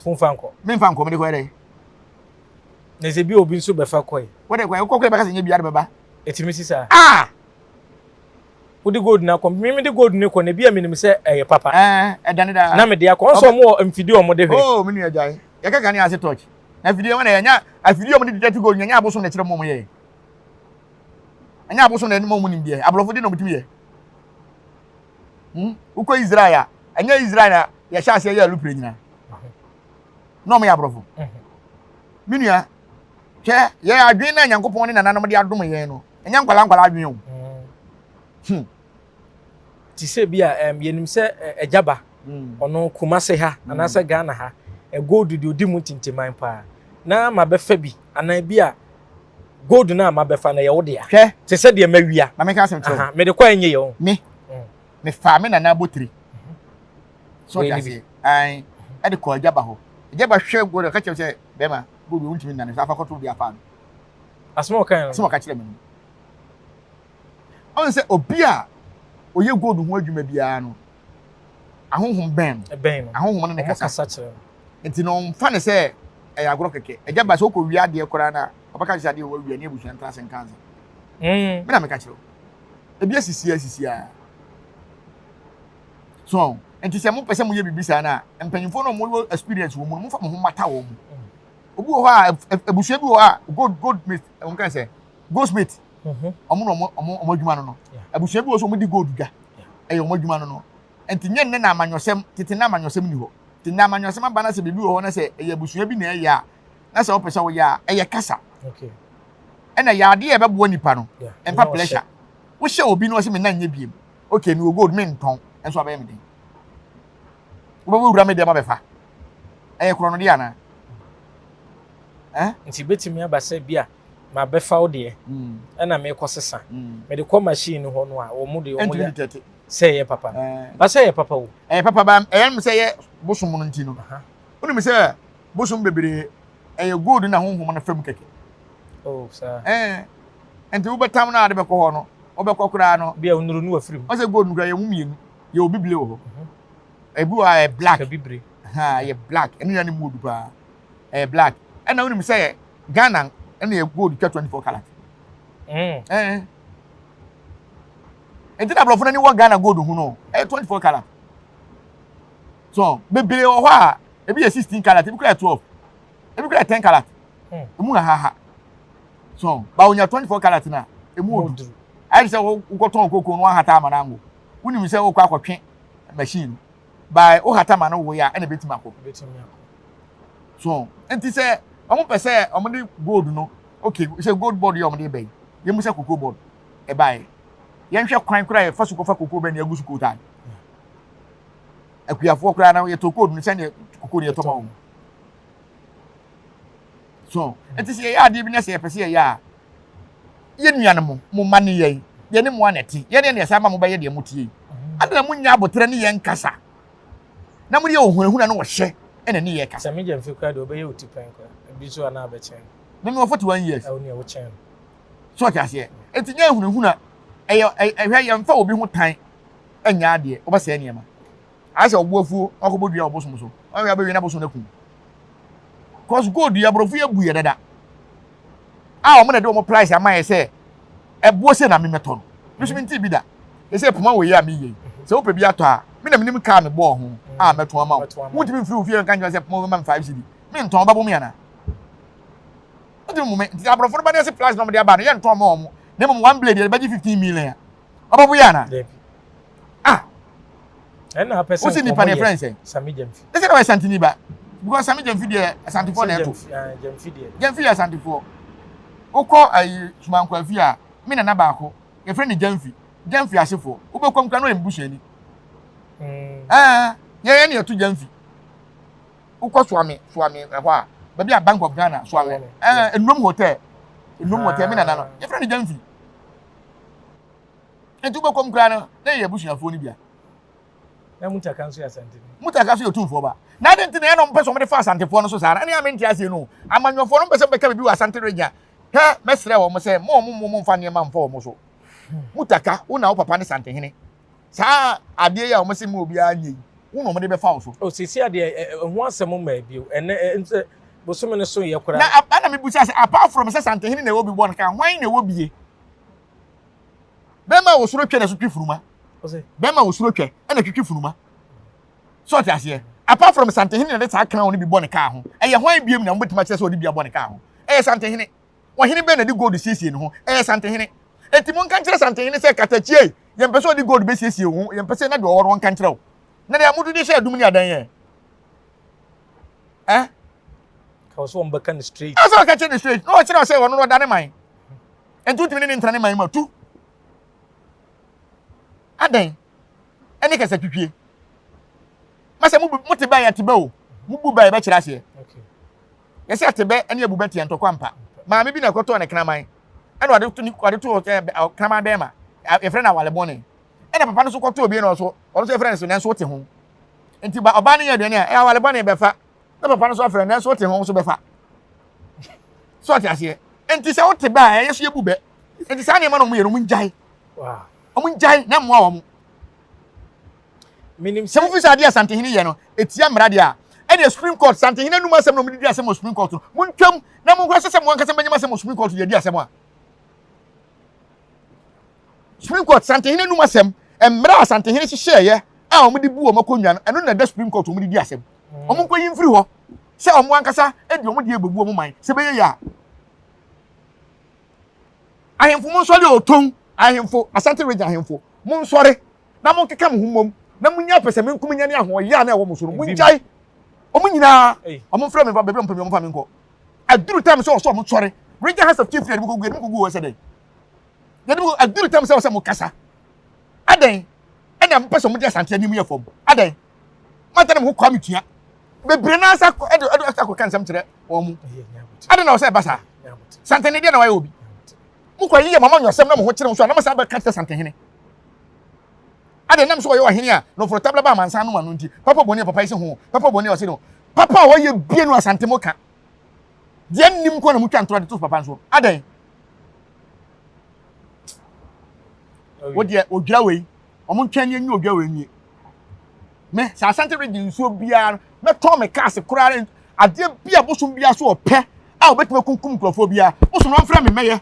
Fomfa nkɔ. Me nfa nkɔ, mede kɔ yɛ dɛ. Na sɛ bi obi nso bɛfa kɔe. Wode kɔ, wokɔ kɔ bɛka sɛ nyɛ bia de bɛba. Ɛtumi si saa. Ah! Wode gold na akɔ, me de gold ne kɔ na ebi a menim sɛ ɛyɛ papa. Ɛɛ, ɛdane daa. Na mede akɔ ɔnso ɔmo wɔ mfidie ɔmo de hwɛ. Oh, me nua gyae. Yɛka ka ne ase touch. Na afidie wɔn na yɛnya afidie ɔmo de detect gold nyɛ abosom na ɛkyerɛ mo ɔmo yɛ. Ɛnyɛ abosom na ɛnum ɔmo nim deɛ. Aborɔfo de na ɔmo tumi yɛ. Wokɔ Israel a, ɛnyɛ Israel na yɛhyɛ aseɛ yɛ alupere nyinaa. Na ɔmo yɛ aborɔfo. Me nua, hwɛ, yɛ adwene na Nyankopɔn ne nananom de adom yɛn no. Ɛnyɛ nkwala nkwala adwene o. Te sɛ bi a yɛnim sɛ agyaba ɔno Kumase ha anaasɛ Ghana ha gold deɛ ɔdi mu ntintiman paa na ma bɛfa bi anaa bi a Gold no a mabɛfa no ɛyɛ wo dea. Hwɛ. Te sɛ deɛ mawia. Ma menka asɛm kyerɛ wo. Mede kɔ a ɛnyɛ yɛ o. Me, mefaa me nana abotire. So ɔte aseɛ? Ae. Ɛde kɔɔ Agyaba hɔ. Agyaba hwɛ gold ɔka kyerɛ me sɛ, bɛrima, gold wei wontumi nnane so, afa kɔto obi afa no. Asɛm a ɔkae no. Asɛm a ɔka kyerɛ me no. Ɔn sɛ obi a ɔyɛ gold ho adwuma biara no, ahonhom bɛn no. Ɛbɛn no. Ahonhom ne ne kasa. Wɔn kasa kyerɛ no. Nti no ɔmfa ne sɛ ɛyɛ agorɔ kɛkɛ. Agya ba sɛ wokɔ wia adeɛ koraa no a, ɔbɛka kyerɛ sɛ adeɛ wɔ wia ne abusua ntena ase nka nsa. Me na meka kyerɛ wo. Ebi asisi asisi a. So, nti sɛ mopɛ sɛ moyɛ biribi saa no a, mpanyimfoɔ no a wɔwɔ experience wɔ mu no, momfa mo ho mmata wɔn mu. Obi wɔ hɔ a, abusua bi wɔ hɔ a, gold gold mate, wɔn ka sɛ goldsmith, wɔn na wɔn wɔn adwuma no no. Abusua bi wɔ so wɔn di gold dwa, ɛyɛ wɔn adwuma no no. Nti nyɛ nnɛ na amanyɔsɛm, tete na amanyɔsɛm ni hɔ. Nti nnɛ amanyɔsɛm aba na sɛ biribi wɔ hɔ na sɛ ɛyɛ abusua bi na ɛyɛ a, na sɛ wopɛ sɛ woyɛ a, ɛyɛ kasa. Ɛna yɛ adeɛ a ɛbɛboa nipa no, ɛmfa pleasure. Wohyɛ obi na ɔsɛ me nan nyɛ biem. Okay, mewɔ gold mentɔn, nso abɛyɛ me den. Wobɛbɔ wura me deɛ ma bɛfa. Ɛyɛ korɔ no deɛ anaa? Eh? Nti betumi aba sɛ bi a mabɛfa wo deɛ ɛna mekɔ sesa. Mede kɔ machine no hɔ no a wɔn de wɔn yɛ sɛ ɛyɛ papa no. Ba sɛ ɛyɛ papa o. Ɛyɛ papa ba ɛyɛ sɛ ɛyɛ bosom no nti no. Wonim sɛ bosom bebree ɛyɛ gold na honhom no fam kɛkɛ. Oh, saa. Ɛɛ nti wobɛtam no a de bɛkɔ hɔ no wobɛkɔ koraa no. Bi a onuru no wafiri mu. Ɔsɛ gold no koraa yɛ mu mmienu yɛ obi bile wɔ hɔ. Ebi wɔ hɔ a ɛyɛ black. Bibire. Ha ɛyɛ black ɛno yɛ ne mu odu paa ɛyɛ black ɛna wonim sɛ Ghana ɛna yɛ gold twa 24 karat. Mm. Ɛɛ nti na aborɔfo no ani wɔ Ghana gold ho no ɛyɛ 24 karat. So bebree wɔ hɔ a ebi yɛ 16 karat ebi kura yɛ 12 ebi kura yɛ 10 karat. Emu hahaha. So ba onya 24 karat na emu odu. Ayɛ sɛ wokɔtɔn koko no wahata ama no ango. Wonim sɛ wokɔ akɔtwe machine no. By wohata ma no woyɛ a ɛna ebetumi akɔ. So nti sɛ wɔn pɛ sɛ wɔn de gold no okay sɛ gold board yɛ wɔn de bɛyi yɛn mu sɛ cocoa board ɛbaeɛ yɛnhwɛ kwan koraa yɛfa so kɔfa cocoa bɛn yɛgu so kootaa akuafoɔ koraa na yɛtɔ gold no sɛdeɛ cocoa no yɛtɔ ma wɔn so nti sɛ yɛyɛ adeɛ bi na sɛ yɛpɛ sɛ yɛyɛ a yɛn nuanom mo mma ne yɛn yɛne mo ana te yɛne ne yɛsan ma mo bɛyɛ deɛ mo tie yi adana mo nya abotrɛ ne yɛn kasa na mo yɛ ohunahuna no wɔhyɛ ɛna ne yɛ kasa. Sɛ megya mfe koraa deɛ ɔbɛyɛ wo ti pɛn koraa ebi nso anaa abɛkyɛn no. Meme wɔ 41 years. Ɛwo nea wokyɛn no. So ɔte aseɛ eti nyɛ ehunahuna ɛyɛ ɛhwɛ yɛn fa obi ho tan ɛnyɛ adeɛ wobɛsɛe nneɛma ayɛ sɛ ɔbo afuo wakɔbɔ dua ɔbosom so ɔyɛ abɛwie na bosom no akum cause gold yɛ aborɔfo yɛ bu yɛ dada a wɔn na de wɔn price ama yɛ sɛ ɛboɔ sɛ na memɛtɔ no me nso mente bi da ɛsɛ poma wɔ yi a meyɛ yi sɛ wopɛ bi atɔ a me na menim kaa mebɔɔ ho a mɛtɔn ama wo wontumi mfiri wo fie nka nkyerɛ sɛ poma wobɛma me 5 cedi mentɔn wobɛbɔ me anaa wontumi mu me nti aborɔfo no ba ne ɛsɛ price na wɔde aba no yɛntɔn ma wɔn na mmom one blade yɛde bɛgye 15 million a ɔbɛbo yɛ anaa ah ɛna apɛ sɛ wosi nipa ne friend sɛ Sami Gyamfi ɛsɛ na ɔyɛ santini ba because Sami Gyamfi deɛ asantefoɔ na ɛto Gyamfi deɛ Gyamfi yɛ asantefoɔ wokɔ ayi sumankwafi a me nana baako yɛfrɛ ne Gyamfi Gyamfi asefoɔ wobɛkɔ nkura no ɔyɛ mbusuani ɛɛ yɛyɛ ne yɛto Gyamfi wokɔ Suame Suame ɛhɔ a baabi a Bank of Ghana Suame ɛɛ Enum Hotel Enum Hotel me nana no yɛfrɛ ne Gyamfi nti wobɛkɔ mu koraa no na yɛ abusuafoɔ no bia na mutaka nso yɛ asanteni mutaka nso yɛ otumfoɔ ba na adi nti na ɛna ɔmpɛ sɛ ɔmde fa asantefoɔ no so saa ɛne ame nte aseɛ no amanyɔfoɔ no mpɛ sɛ mbɛka biribi wɔ asante region hɛ mɛsrɛ wɔn sɛ mo ɔmo mo mfa nneɛma mfa wɔn so mutaka wo na wo papa ne santehene saa adeɛ yi a wɔn se mu obiara nyɛ yi wo na wɔn de bɛfa wo so. o sisi adeɛ ɛho asɛm mmaa bio ɛnɛ nsɛ bosome no so yɛ koraa. Na ɛna mi busa sɛ apart from sɛ santehene na ɛwɔ bi bɔ no ka hwan na ɛwɔ bie. Bɛrima a wɔsoro twɛ na so twe funuma. Bɛrima a wɔsoro twɛ ɛna twitwi funuma. So ɔte aseɛ. Apart from Santehene na de saa crown no bi bɔ ne kaa ho. Ɛyɛ hwan biem na mobɛtumi akyerɛ sɛ ɔde bi abɔ ne kaa ho? Ɛyɛ Santehene. Ɔhene bɛn na de gold siesie ne ho? Ɛyɛ Santehene. Enti monka nkyerɛ Santehene sɛ katakyie, yɛmpɛ sɛ ɔde gold bɛsiesie wo ho, yɛmpɛ sɛ na deɛ ɔwɔ no ɔnka nkyerɛ wo. Na deɛ modo de hyɛ adum ne adan yɛ. Eh? Ka wɔ sɛ wɔn bɛka no straight. Ɔsɛ ɔka kyerɛ no straight. Na ɔkyerɛ sɛ ɔno no ɔda ne man. Nti wotumi ne ne ntra ne man mu atu. Adɛn? Ɛne kasa twitwie. Masɛ mo mo te bɛ yɛ te bɛ o. Mo bu bɛ yɛ bɛkyerɛ aseɛ. Yɛsɛ ate bɛ ɛne abu bɛ teɛ ntɔkwa mpa. Maame bi na ɛkɔtɔɔ ne kraman. Ɛna ɔde to ne ɔde to ɛ kraman bɛrima yɛfrɛ no awale bɔne. Ɛna papa no nso kɔtoo bi na ɔso ɔno nso yɛfrɛ no so nanso wote ho. Nti ba ɔbaa no yɛ aduane a ɛyɛ awale bɔne bɛfa na papa no nso afrɛ nanso wote ho nso bɛfa. So ɔte aseɛ. Nti sɛ wote bɛ a ɛyɛ so yɛbu bɛ. Nti saa nneɛma no ɔmo yɛ no ɔmo ngyae. Ɔmo ngyae na mmoa wɔn. Menim sɛ mofi sɛ adeɛ Asantehene yɛ no ɛtia mmara deɛ a, ɛneɛ Supreme Court, Santehene anum asɛm na wɔde di asɛm wɔ Supreme Court no, montwam na monhwɛ sɛ sɛ mo ankasa mobɛnya asɛm wɔ Supreme Court de adi asɛm a. Supreme Court, Santehene anum asɛm, mmara a Asantehene hyehyɛeɛ a wɔde bu wɔn akonnwa no, ɛno na ɛda Supreme Court wɔde di asɛm. Wɔn nkɔyi mfiri hɔ sɛ wɔn ankasa de wɔn deɛ bɛbu wɔn man, sɛ ɛbɛyɛ yie a. Ahemfo monsɔre o, Tong ahemfo, Asante Region ahemfo, monsɔre na monkeka mo ho mmom na munya pɛsɛmenkominya ne ahoɔyɛ a na ɛwɔ mo so no, mongyae. Wɔn nyinaa, wɔn mfrɛ me mfa baabi a wɔpɛ me, wɔmfa me nkɔ. Aduru tam sɛ ɔsɛ wɔn sɔre. Region House of Chiefs yɛde mo kɔgu, yɛde mo kɔgu hɔ sɛ dɛn? Yɛde mo aduru tam sɛ ɔsɛ mo kasa. Adɛn? Ɛna mopɛ sɛ wɔde Asante anim yɛ fam. Adɛn? Mata na mo ho kwa me tua. Bebree naa sa kɔ ɛde ɛde akɔka nsɛm kyerɛ wɔn mu. Adɛn na ɔsɛ ɛba saa? Santene deɛ na wayɛ obi. Mokɔ yiyɛ mama nyɔsɛm na mo ho kyerɛ mo so a na mo san bɛka kyerɛ Santehene. Adɛn nam sɛ ɔyɛ ɔhene a na ɔforo tabla ba amansan nom ano nti papa bɔne a papa yi se ho papa bɔne a ɔse no papa a ɔyɛ bie no Asante mo ka deɛ nnim nko na motwa ntorɔ de to papa nso adɛn wo deɛ odwira wei wɔn ntwɛn ne enyi odwira wei nwie me sɛ Asante region nsuo biara no mɛtɔn me cars koraa adeɛ bi a bosom biara so ɔpɛ a ɔbɛtumi akunkum nkurɔfoɔ biara bosom no ɔmfrɛ me mɛyɛ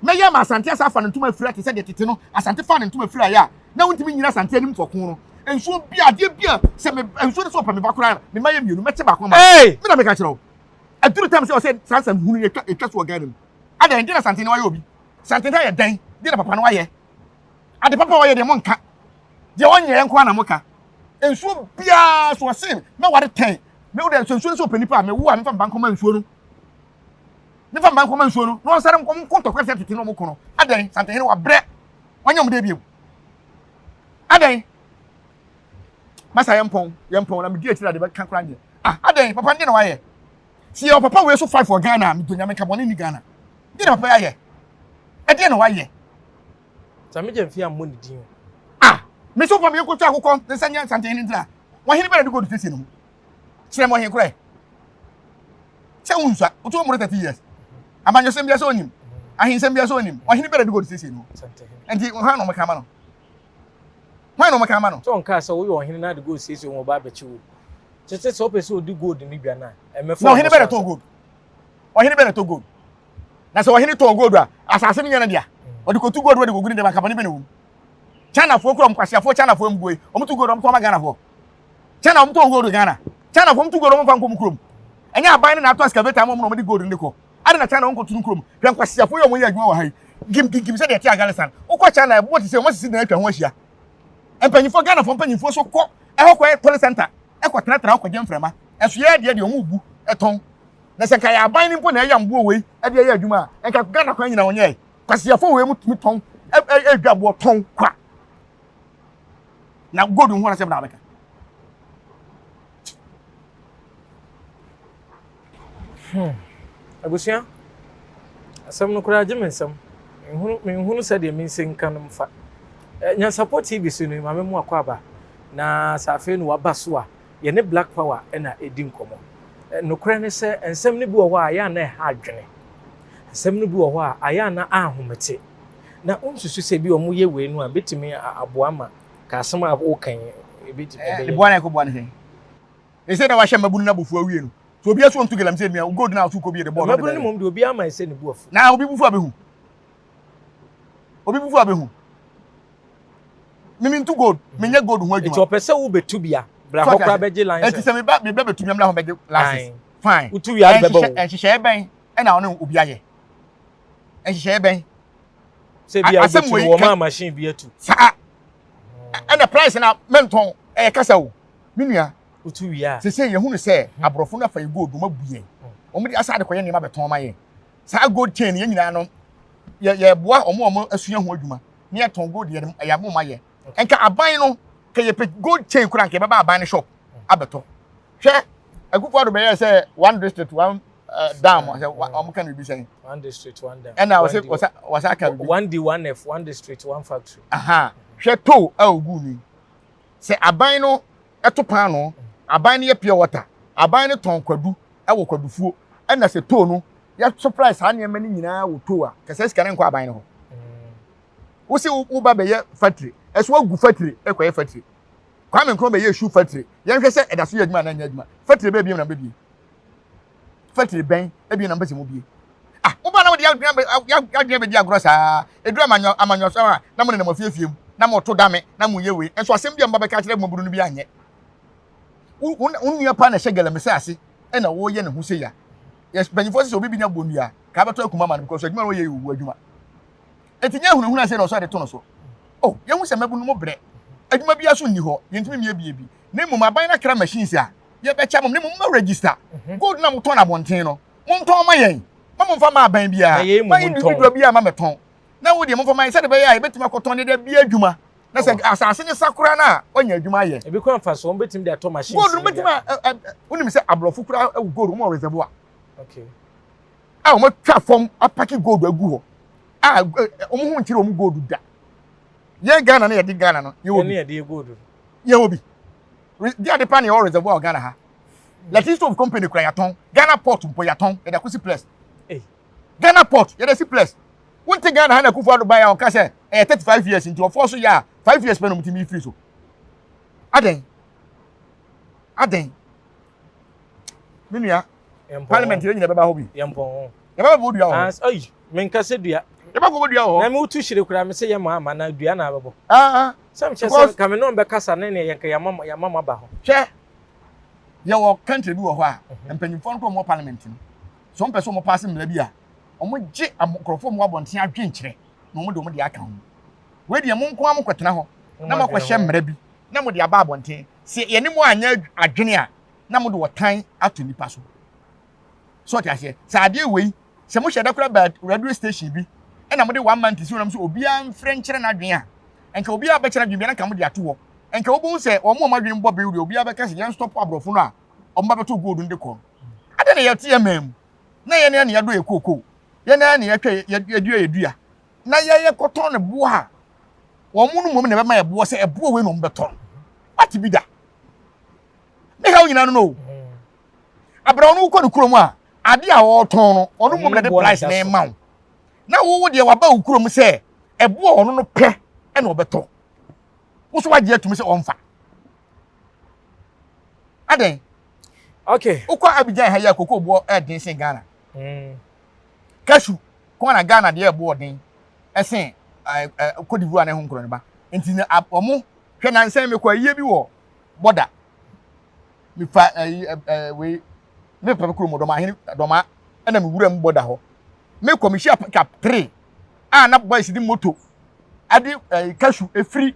Mɛyɛ ama Asante asa afa ne ntoma afira te sɛ deɛ tete no Asante faa ne ntoma firaeɛ a na wontumi nnyina Asante anim fɔko no. Nsuo bi a, adeɛ bi a, sɛ me, nsuo no sɛ ɔpɛ me ba koraa a, me mma yɛ mmienu, mɛte baako ama no. Me na meka kyerɛ wo. Aduru tam sɛ ɔsɛ saa nsɛm hunu yi atwa, atwa so wɔ Ghana mu. Adɛn, deɛ na Asante no ayɛ obi? Asante no ayɛ dɛn? Deɛ na papa no ayɛ? Ade papa a ɔyɛ deɛ monka. Deɛ ɔnyɛɛ nko ara na moka. Nsuo biara so ɔse mɛware tɛn. Me wo deɛ nsuo no sɛ ɔpɛ nipa a, mewo a memfa me ba nkɔma nsuo no. Ne fa mma nkɔma nsuo no na ɔnsare nkɔm nko ntɔkwa sɛ tete na ɔmo ko no. Adɛn Santehene wabrɛ wanyɛ ɔmo dɛ bio. Adɛn masa yɛn pɔn yɛn pɔn na medi akyire ade bɛka koraa nyɛ. Ah adɛn papa nde na wayɛ. Si yɛ papa wei so fight for Ghana medɔ nyame nka bɔne ni Ghana. Deɛ na papa yɛ ayɛ. Ɛdeɛ na wayɛ. Sami Gyamfi ammɔ ne din o. Ah me so fa me nkotwa akokɔ ne nsa nyɛ Santehene ntira. Wɔhene bɛn na de gold siesie ne ho. Kyerɛ me ɔhene korɛ. Sɛ wonsua, wotu wɔn 30 years. Amanyɔsɛm bia sɛ onim. Ahensɛm bia sɛ onim. Ɔhene bɛrɛ de gold siesie no. Nti hwan na wɔka ama no? Hwan na wɔka ama no? Sɛ ɔnkaa sɛ woyɛ ɔhene na de gold siesie wɔn ba abɛkye wo. Kyerɛ sɛ ɔpɛ sɛ ɔdi gold no dwa no a, ɛmɛfa Na ɔhene bɛrɛ tɔn gold. Ɔhene bɛrɛ tɔ gold. Na sɛ ɔhene tɔn gold a, asase no nyɛ no dea. Ɔde kɔtu gold wɔde kɔgu ne dɛm akabɔne bɛ na wɔm. Chinafoɔ kura wɔn kwasiafoɔ Chinafoɔ mbuo yi, wɔn tu gold wɔn tɔn ma Ghanafoɔ. China wɔn tɔn gold Ghana. China fo wɔn tu gold wɔn fa nkɔ wɔn kurom. Ɛnyɛ aban no na atɔ excavator ama wɔn na wɔn de gold no de kɔ. Adi na China wɔn kɔ tu no kurom. Hwɛ nkwasiafo yi a wɔn yɛ adwuma wɔ ha yi. Gim gim gim sɛ deɛ ɛte Afghanistan. Wokɔ China ɛboɔ te sɛ wɔn asisi dan atwa ho ahyia. Mpanyinfoɔ Ghana fo mpanyinfoɔ so kɔ ɛhɔ kɔ tourist center ɛkɔ tenatena hɔ kɔgye mframa. Ɛso yɛ deɛ deɛ wɔn bu ɛtɔn. Na sɛ nka yɛ aban no mpo na ɛyɛ mboɔ wei ɛde ɛyɛ adwuma a nka Ghana kwan nyina wɔn nyɛɛ. Kwasiafo wei mu tumi tɔn ɛdwa boɔ tɔn kwa. Na gold ho asɛm na abɛka. Abusua, asɛm no koraa gye me nsam. Menhunu, menhunu sɛdeɛ mensi nka no mfa. Eh, Nyansapɔ TV so no, maame mu akɔ aba. Na sɛ afei no waba so a, yɛne Black Power na ɛdi nkɔmmɔ. Eh, nokorɛ ne sɛ, nsɛm no bi wɔ hɔ a, ayɛ a na ɛha adwene. Nsɛm no bi wɔ hɔ a, ayɛ a na ahomete. Na wonsusu sɛ bi wɔn yɛ wei no a, bɛtumi aboa ma ka asɛm a woka yi, ɛbɛtumi ɛbɛyɛ. Ne boa na ɛkɔboa ne sɛn? Ɛsɛ na wahyɛ mmabunu no abufuo awie no. So obi aso nto galamsey nua gold na aso kɔ bi de bɔɔl. Mmabunu no mmom de obi ama ɛsɛ ne bu afu. Na obi bufu abehu. Obi bufu abehu. Mimi ntu gold, menyɛ gold ho adwuma. Eti ɔpɛ sɛ wobetu bia, bra hɔ koraa bɛgye license. Eti sɛ meba meba betu bia mra hɔ bɛgye license. Fine. Wotu wia de bɛbɔ wo. Nhyehyɛe bɛn ɛna ɔne obi ayɛ? Nhyehyɛe bɛn? Sɛ bia wobɛtu no wɔma machine bi atu. Saa. Ɛna price na mentɔn ɛyɛ kasa o. Me nua. Wotu wie a. Sese yɛhunu sɛ aborɔfo no afa yɛ gold wɔn abu yɛn. Wɔn de asa de kɔyɛ nneɛma bɛtɔn ma yɛn. Saa gold chain yɛn nyinaa no yɛ yɛboa wɔn a wɔn asua ho adwuma ne yɛtɔn gold yɛ ɛyɛ mo ma yɛ. Nka aban no ka yɛpɛ gold chain koraa nka yɛbɛba aban no shop abɛtɔ. Hwɛ Akufo Addo bɛyɛ sɛ one district one dam sɛ wɔn ka no bi sɛn. One district one dam. Ɛna wɔsɛ wɔsɛ wɔsɛ aka bi. One D one F one district one factory. Aha hwɛ tow a ogu ni sɛ aban no ɛto paano aban no yɛ pure water aban no tɔn kwadu ɛwɔ kwadufuo ɛna sɛ tow no yɛ supply saa nneɛma no nyinaa wɔ tow a kɛsɛ sika no nkɔ aban no hɔ. Wosi wo ba bɛyɛ factory ɛso agu factory ɛkɔyɛ factory. Kwame Nkrumah bɛyɛ shoe factory. Yɛnhwɛ sɛ ɛda so yɛ adwuma anaa ɛnyɛ adwuma. Factory bɛn bio na mobɛbie? Factory bɛn bio na mopɛ sɛ mobie? Ah, moba na mode yɛadwene bɛdi agorɔ saa. Ɛduru amanyɔ amanyɔsɛm a, na monenam afiefie mu, na moto dame, na moyɛ wei. Nso asɛm bi a moba bɛka akyerɛ mmabunu no bi anyɛ. Wo, wo, wo nua paa na ɛhyɛ galamsey ase ɛna wɔreyɛ ne ho sei a. Yɛ mpanyinfoɔ sɛ sɛ obi bi nya bɔ nnua a, kaa bɛtɔ akuma ma no because adwuma na ɔyɛ yɛ owu adwuma. Enti nyɛ ahunahuna sei na ɔsɔre de to no so. Oh, yɛhu sɛ mmabunu mo brɛ. Adwuma biara so nni hɔ, yɛntumi mmiebie bi. Na mmom aban no akra machines a yɛbɛkyɛ ama mo. Na mmom mommɛ register. Mhm. Gold no a motɔn abɔnten no, montɔn ma yɛn. Ma momfa ma aban biara. Ma individual biara ma mɛtɔn. Na wo deɛ momfa ma yɛn sɛdeɛ ɛbɛyɛ a yɛbɛtumi akɔtɔn de de abie adwuma. Na sɛ oh. asase ne sa koraa no a, wɔanya adwuma ayɛ. Ebi kora mfa so, wɔn bɛtumi de atɔ machines. Gold no bɛtumi a, wonim sɛ aborɔfo koraa wɔ gold, wɔn wɔ reservoir. Okay. a wɔatwa fam apaki gold agu hɔ a wɔn ho nkyerɛ wɔn gold da yɛn Ghana no yɛde Ghana no yɛwɔ bi yɛwɔ bi di ade pa na yɛwɔ reservoir wɔ Ghana ha Latin stove company kura yɛatɔn Ghana port mpo yɛatɔn yɛde akosi plus Ghana port yɛde si plus wonte Ghana ha na Akufo Addo ban a ɔka sɛ ɛyɛ 35 years nti ɔfoɔ so yɛ a 5 years pɛ na ɔmutumi firi so adɛn adɛn me nua parliament yɛ nyina bɛba hɔ bi yɛbɛba bɔ dua wɔ hɔ ayi menka sɛ dua yɛbɛkɔ bɔ dua wɔ hɔ na me wotu hyire koraa me sɛ yɛ ma ama na dua na abɛbɔ ah, ah. sɛ mekyɛ sɛ ka me ne ɔmbɛkasa ne ne yɛnka yɛama ma ba hɔ hwɛ yɛwɔ country bi wɔ hɔ a mhm. mpanyimfoɔ no kɔ wɔn parliament no so wɔn pɛ sɛ wɔn paase mmara bi a wɔn gye nkurɔfoɔ mu abɔnten adwenkyerɛ na wɔn de wɔn de aka ho wei deɛ mo nko ara mo kɔtena hɔ na mo akɔhyɛ mmara bi na mo de aba abɔnten sɛ yɛne mo anyɛ adwene a na mode ɔtan ato nipa so so ɔte aseɛ sɛ adeɛ wei sɛ mohyɛ da kora ba radio station bi ɛna mode one month si wɔn so obiara mfrɛ nkyerɛ n'adwene a nka obiara bɛkyerɛ n'adwene bi na nka mode ato hɔ nka wobɛhu sɛ wɔn a wɔn adwene bɔ bere deɛ obiara bɛka sɛ yɛn stop aborɔfo no a wɔn ba bɛto gold no de kɔ no adɛn na yɛte yɛn man mu na yɛn na yɛdɔ yɛ kookoo yɛn na yɛtwa yɛdua yɛ dua na yɛyɛ kɔtɔn ne boɔ a wɔn no mmom na ɛbɛma yɛ boɔ sɛ ɛboɔ wei na wɔn bɛtɔn wate bi da ne haw nyinaa no no o abrɛ no wokɔ ne kurom a ade a ɔretɔn no ɔno mmom na de price na ɛma wo na wowo deɛ waba wo kurom sɛ ɛboɔ ɔno no pɛ ɛna ɔbɛtɔ wo so wagye atumi sɛ ɔmfa adɛn okay wokɔ Abidjan ha yi a koko boɔ ɛden sen Ghana mm. cashew kɔn na Ghana deɛ ɛboɔ den ɛsen ɛɛ Cote d'Ivoire ne ho nkorɔ ne ba nti na wɔn hwɛ nansan mekɔ ayie bi wɔ bɔda mefa ɛyi ɛɛ wei me papa kurom dɔm ahene dɔma ɛna me wura mu bɔda hɔ mekɔ mehyia pickup three a na boys de moto ɛde ɛɛ cashew efiri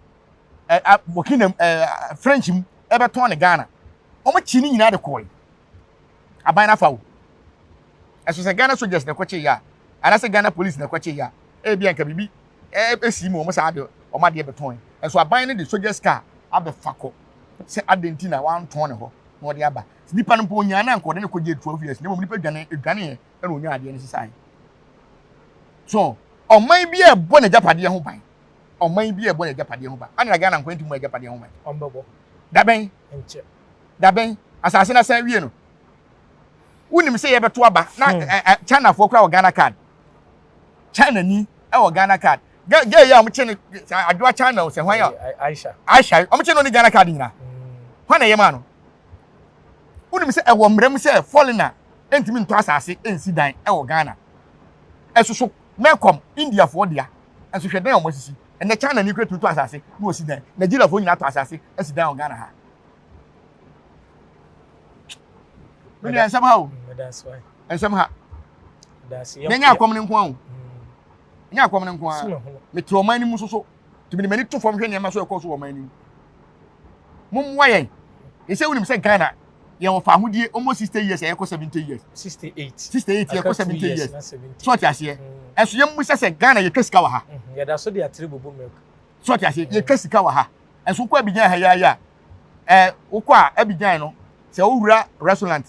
ɛɛ Burkina ɛɛ French mu ɛbɛtɔn ne Ghana wɔn kyi ne nyinaa de kɔɛ aban n'afa o ɛso sɛ Ghana soldiers na ɛkɔkye yɛ a anaasɛ Ghana police na ɛkɔkye yɛ a ebi anka biribi ɛsi mu wɔn saa de wɔn adeɛ bɛtɔn ɛso aban no de soldiers car abɛfa kɔ sɛ adɛn nti na wantɔn ne hɔ na ɔde aba nipa no mpo onyaa na nka ɔde ne kɔgye 12 years na mmom nipa dwane dwaneɛ ɛna onyaa adeɛ no sesaeɛ so ɔman bi a ɛbɔ n'agyapadeɛ ho ban ɔman bi a ɛbɔ n'agyapadeɛ ho ban ana na Ghana nkwa ntumi agyapadeɛ ho ban ɔmbɛbɔ dabɛn nkyɛ dabɛn asase no asan wie no wonim sɛ yɛbɛto aba na hmm. Chinafoɔ koraa wɔ Ghana card China ni ɛwɔ Ghana card gay yi a wɔn kye no adwoa China sɛ hwan a Aisha Aisha wɔn kye no ne Ghana card nyinaa hmm. hwan na ɛyɛ maa no wonim sɛ ɛwɔ mmerɛ mu sɛ foreigner ntumi ntɔ asase nsi dan ɛwɔ Ghana ɛsoso mɛkɔm Indiafoɔ dea ɛnso hwɛ dan a wɔn asisi ɛnɛ China ni kura tumi tɔ asase na wɔsi dan Nigeriafoɔ nyinaa tɔ asase asi dan wɔ Ghana ha me nua nsɛm ha o nsɛm ha na nyɛ akɔm no nko a o nyɛ akɔm no nko a mete ɔman no mu soso tumi de m'ani to fam hwɛ nneɛma so ɛkɔ so wɔ ɔman no mu mommoa yɛn ɛsɛ wonim sɛ Ghana yɛwɔ fa ahodie almost 60 years ɛyɛkɔ 70 years 68 68 yɛkɔ 70 years so ɔte aseɛ ɛso yɛmmu sɛ sɛ Ghana yɛtwa sika wɔ ha mm-hmm. yɛda so de atere bubu milk so ɔte aseɛ yɛtwa sika wɔ ha ɛso wokɔ Abidjan ha yɛayɛ a ɛɛ wokɔ a Abidjan no sɛ wowura restaurant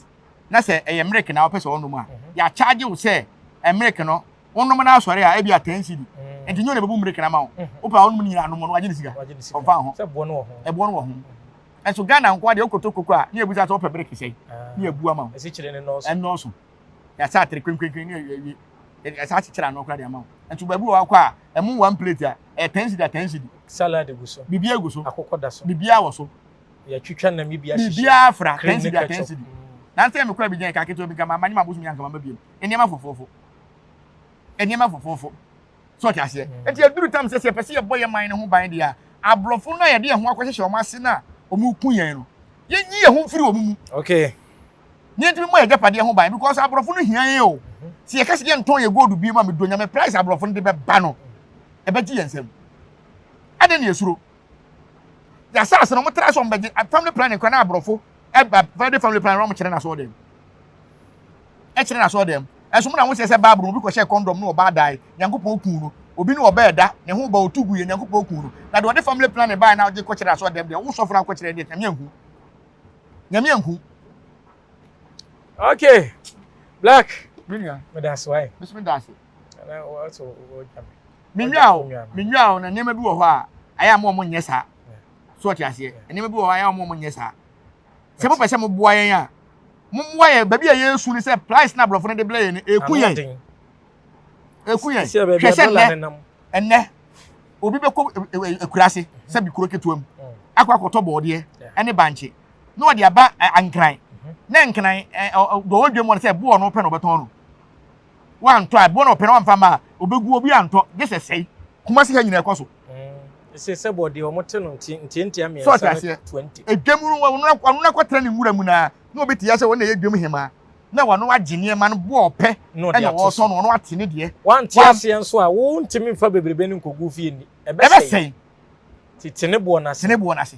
na sɛ ɛyɛ milk na wopɛ sɛ ɔnom a, yɛakyagye wo sɛ milk no wonom no asɔre a ebi a 10 cedi. Nti nyɛ na ɛbɛbu milk no ama wo. Wopɛ a wonom no nyinaa nom no, wagye ne sika. Ɔmfa ho. Ɛboɔ no wɔ ho. Ɛboɔ no wɔ ho. Ɛnso Ghana nko adeɛ wokɔtɔ koko a ne yɛbusa sɛ wopɛ milk sɛn ne yɛbu ama wo. Asikyire no nnɔɔso. Ɛnnɔɔso. Yɛasa atere kwenkwenkwen ne yɛwie. Yɛsa akyekyere ano koraa de ama wo. Nso baabi wɔ hɔ akɔ a ɛmo one plate a ɛyɛ 10 cedi a 10 cedi. Salad gu so. Biribiara gu so. Akokɔ da so. Biribiara wɔ so. Yɛatwitwa nam yi bi ahyehyɛ. Biribiara fra Cream 10 ne cedi a 10 ketchup. cedi. Nansa yɛ mekɔ Abidjan ka ketewa bi nka ma manye m'abosom yɛ anka mama biom. Nneɛma fofoofo. Nneɛma fofoofo. So ɔte aseɛ. Nti aduru tam sɛ sɛ yɛpɛ sɛ yɛbɔ yɛn man no ho ban deɛ a, aborɔfo no a yɛde yɛn ho akɔhyehyɛ wɔn ase no a wɔku yɛn no, yɛnyi yɛn ho mfiri wɔn mu. Okay. Ne yɛntumi mmɔ yɛn agyapadeɛ ho ban because aborɔfo no hia yɛn o. Sɛ yɛka sɛ yɛntɔn yɛn gold bio ma medɔ nyame price aborɔfo no de bɛba no, ɛbɛgye yɛn nsam. Adɛn na yɛsuro? Yɛasase no, wɔtra sɛ wɔbɛgye family planning koraa na aborɔfo ɛba family family planning wɔn kyerɛ n'asɔɔ dɛm. Ɛkyerɛ n'asɔɔ dɛm. Ɛnso mo na mo sɛ sɛ Bible obi kɔhyɛ condom no ɔbaa dae, Nyankopɔn kun no. Obi ne ɔbaa da, ne ho ba otu gu yɛ Nyankopɔn kun no. Na deɛ ɔde family planning baa na ɔde kɔkyerɛ n'asɔɔ dɛm deɛ, wo sɔfo na akɔkyerɛ deɛ Nyame anku. Nyame anku. Okay. Black. Me nua. Me da so ai. Me so me da ase. Na wo so wo dwa me. Me nua o, me nua o na nneɛma bi wɔ hɔ a ayɛ a mo ɔmo nyɛ saa. So ɔte aseɛ. Nneɛma bi wɔ hɔ a ayɛ a mo ɔmo nyɛ saa. Sɛ mopɛ sɛ moboa yɛn a, mommoa yɛn. Baabi a yɛresu ne sɛ price na aborɔfo no de brɛ yɛn no, ɛku yɛn. Ɛku yɛn. Hwɛ sɛ nnɛ, ɛnnɛ, obi bɛkɔ akuraase sɛ bi kuro ketewa mu akɔ akɔtɔ bɔɔdeɛ ne bankye na ɔde aba ankran na nkran deɛ ɔwɔ dwam wɔ no sɛ boɔ no pɛ na ɔbɛtɔn no. Wantɔ a boɔ na ɔpɛ na wamfa ma a ɔbɛgu obi antɔ gye sɛ sɛe. Kumasi ha nyinaa ɛkɔ so. Ɛsɛ sɛ bɔdeɛ wɔn te no ntiantia mmiɛnsa ne 20. Edwam no ɔno akɔtena ne nwura mu na na obi te ya sɛ wɔn na ɛyɛ dwam hemaa na wɔn agye nneɛma no boɔ ɔpɛ ɛna wɔtɔn no wɔn ate ne deɛ. Wante aseɛ nso a wontumi nfa bebrebe no nkɔgu fie nni. Ɛbɛsɛe. Ti tene boɔ no ase. Tene boɔ no ase.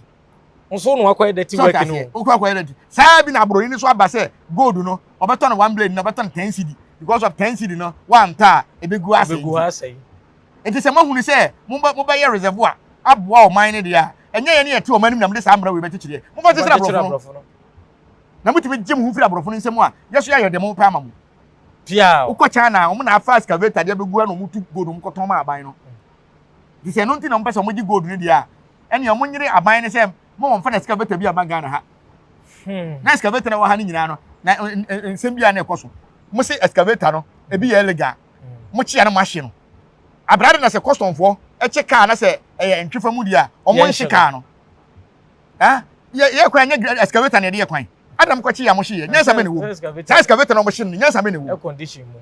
Nso na wakɔyɛ dirty work no. Wokɔ akɔyɛ dirty. Saa bi na aburoni no so aba sɛ gold no ɔbɛtɔ no one blade no ɔbɛtɔ no 10 cedi because of 10 cedi no wantɔ a ebegu asɛe. Ebegu asɛe. Nti sɛ moahunu sɛ mobɛyɛ reservoir aboa ɔman no deɛ a, ɛnyɛ yɛn ne yɛte ɔman no mu na mode saa mmara wei bɛkyekyere yɛn. Momfa nkyekyere aborɔfo no. Na motumi gye mo ho firi aborɔfo no nsam a, yɛ so yɛayɛ deɛ mopɛ ama mo. Wokɔ China a, wɔn na afa excavator de abɛgu na wɔtu gold wɔn kɔtɔn ma aban no. Nti sɛ ɛno nti na wɔpɛ sɛ wɔgye gold no deɛ a, ɛnneɛ wɔnyere aban no sɛ ma wɔmfa na excavator bi ama Ghana ha. Na excavator na ɛwɔ ha no nyinaa no, na nsɛm bi a na ɛkɔ so. Mo se excavator no, ebi yɛ illegal. Mo kyea no mo ahye no. Abrade na sɛ customfoɔ kye kaa na sɛ ɛyɛ ntwefa mu deɛ a, wɔn nhye kaa no. Yɛ yɛ kwan nyɛ excavator na yɛde yɛ kwan. Adam kɔkye yɛ a mo hye yɛ. Nyansa bɛ na ɛwɔ mu. Saa excavator na wɔn hye no, nyansa bɛ na ɛwɔ mu. Air condition mu.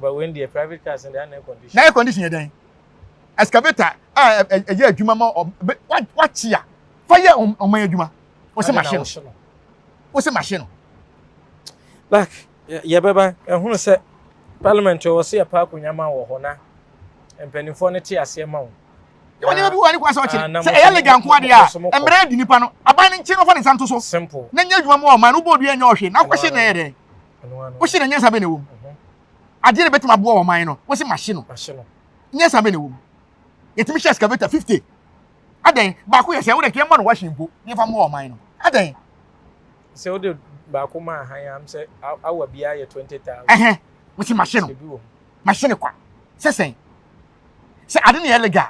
But when the private cars and the air condition. Na air condition yɛ dɛn? Excavator a ɛyɛ adwuma ma wakye a fa yɛ ɔman adwuma. Wɔsɛ mahye no. Wɔsɛ mahye no. Like yɛbɛba ɛhunu sɛ parliament wɔ sɛ yɛpa akonnwa ma wɔ hɔ na mpanimfoɔ no te aseɛ ma wo. Yɛwɔ nneɛma bi wɔ ne kwan sɛ ɔkyerɛ sɛ ɛyɛ legal nko adeɛ a mmerɛ adi nipa no aban no nkye no fa ne nsa nto so Simple. Na nyɛ adwuma ma ɔman no wobɔ dua nyɛ ɔhwe na wokɔhye na ɛyɛ dɛn wohye na nyansa bɛ na ɛwɔ mu adeɛ na bɛtumi aboa ɔman no wose mahye no nyansa bɛ na ɛwɔ mu yɛtumi hyɛ excavator 50 adɛn baako yɛ sɛ wode kɛmmɔ no wahye mpo ne fa mmoa ɔman no adɛn Sɛ wode baako ma ahan am sɛ awa biara yɛ 20,000. Ɛhɛn, wosi mahye no. Mahye no kwa. Sɛ sɛn? Sɛ ade no yɛ illegal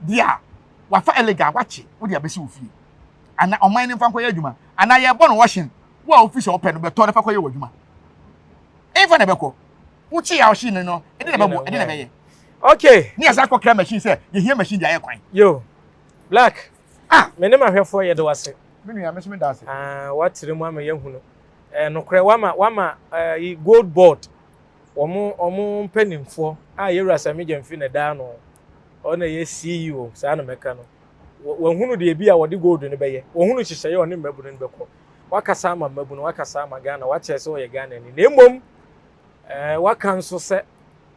deɛ a, wafa illegal wakye wode abɛsi wo fie. Ana ɔman no mfa nkɔyɛ adwuma. Anaa yɛbɔ no washing, wo a wofi sɛ wopɛ no bɛtɔ na fa kɔyɛ w'adwuma. Ɛmfa na ɛbɛkɔ. Wokye a wohye no no, ɛde na ɛbɛbɔ, ɛde na ɛbɛyɛ. Okay. Ne yɛsan kɔkra machine sɛ yɛhia machine de ayɛ kwan. Yo, Black. Ah! Me ne m'ahwɛfoɔ yɛda wo ase. Me nua, me nso meda ase. Ah, woakyerɛ mu ama yɛahunu. Eh, nokorɛ, wama, wama eh, gold board, wɔn, wɔn mpanimfoɔ a yɛwura Sami Gyamfi na ɛda ano, ɔno na ɛyɛ CEO, saa na mɛka no. Wɔahunu deɛ bi a wɔde gold no bɛyɛ, wɔhunu nhyehyɛeɛ a ɔne mmabunu no bɛkɔ. Wakasa ama mmabunu, wakasa ama Ghana, wakyerɛ sɛ ɔyɛ Ghanani. Na mmom, eh, waka nso sɛ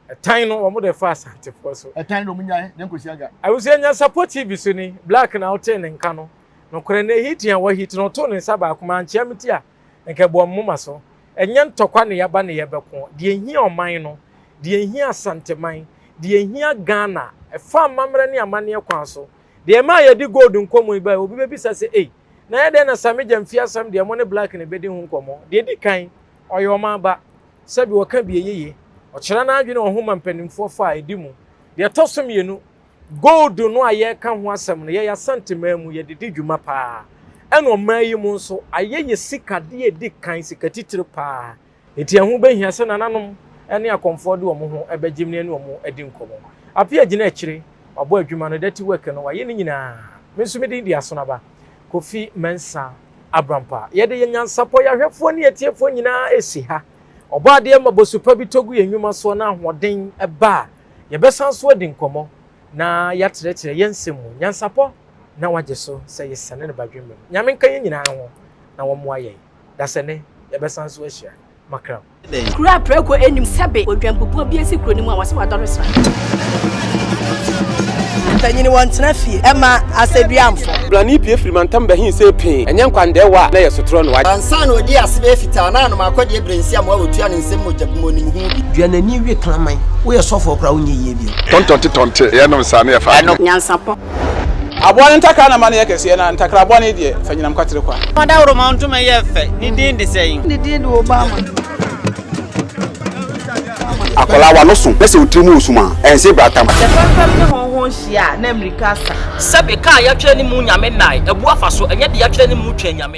Ɛtan no wɔn de fa Asantefoɔ so. Ɛtan no wɔn nyae na nkosi aga. Abusua Nyansapɔ TV so ni, Black na wotee ne nka no. Nokorɛ na heat a wɔ heat no ɔtoo ne nsa baako mankyea me ti a nka ɛbɔɔ me moma so. Ɛnyɛ ntɔkwa na yɛaba na yɛbɛko. Deɛ ɛhia ɔman no, deɛ ɛhia Asanteman, deɛ ɛhia Ghana, ɛfa amammerɛ ne amanneɛ kwan so. Deɛ ɛmaa yɛde gold nkɔmmɔ yi bae, obi bɛbisa sɛ ei, na ɛyɛ dɛn na Sammy Gyamfi asɛm deɛ mo ne Black na ɛbɛdi ho nkɔmmɔ? Deɛ ɛdi kan, Ɔyɛ ɔman ba. Sɛbi ɔka bi ɛyɛ yie. Ɔkyerɛ n'adwene wɔ ho ma mpanimfoɔ fa a ɛdi mu. Deɛ ɛtɔ so mmienu, gold no a yɛreka ho asɛm no, yɛn Asanteman mu yɛde di dwuma pa ara. Ɛna ɔman yi mu nso, ayɛ yɛn sikadeɛ a ɛdi kan, sika titire pa ara. Enti ɛho bɛhia sɛ nananom ne akɔmfoɔ de wɔn ho bɛgyem na yɛne wɔn adi nkɔmmɔ. Appiah gyina akyire, wabɔ adwuma no, dirty work no, wayɛ ne nyinaa. Me nso me din de Asonaba Kofi Mensah Abrampah. Yɛde yɛn nyansapɔ, yɛn ahwɛfoɔ ne atiefoɔ nyinaa resi ha. Ɔbɔadeɛ ma bosu pa bi tɔ gu yɛn nnwuma soɔ na ahoɔden ba a, yɛbɛsan so adi nkɔmmɔ na yɛakyerɛkyerɛ yɛn nsɛm mu. Nyansapɔ na wagye so sɛ yɛsane no badwemma mu. Nyame nka yɛn nyinaa ho na wɔmmoa yɛn. Dasani, yɛbɛsan so ahyia. Makram. Kuro a prako nnim sɛbe odwanbubuo bi asi kuro no mu a wɔse wadɔre sra. Mpanyin wɔntena fie ɛma asɛduamfo. Blani pue firi mantam bɛhe see pee, ɛnyɛ nkwandɛɛwa a na ɛyɛ sotorɔ no wa. Ansa na ɔdii ase bɛyɛ fitaa na anom akɔdeɛ berɛ nsiamoa a ɔtua ne nsam mogya gu mu ɔnim ho bi. Dua n'ani we kraman. Woyɛ sɔfoɔ koraa wonyɛ yie bio. Tɔntɔnte tɔnte yɛnom saa ne yɛfa adeɛ. Nyansapɔ. Aboa no ntakra na ma no yɛ kɛseɛ, na ntakra bɔne deɛ, fa nyinam kwatere kwa. Ɔdawuroma ntoma yɛ fɛ. Ne din de sɛn? Ne din de Obama. Akwadaa w'ano so na sɛ wo tiri mu resum a, ɛnse bratam. Sɛ fɛmfɛm ne hɔnhɔn hyia a, na mmirika asa. Sɛbe, kaa yɛatwerɛ ne mu Nyame nnae, abu afa so, ɛnyɛ de yɛatwerɛ ne mu Twɛn Nyame.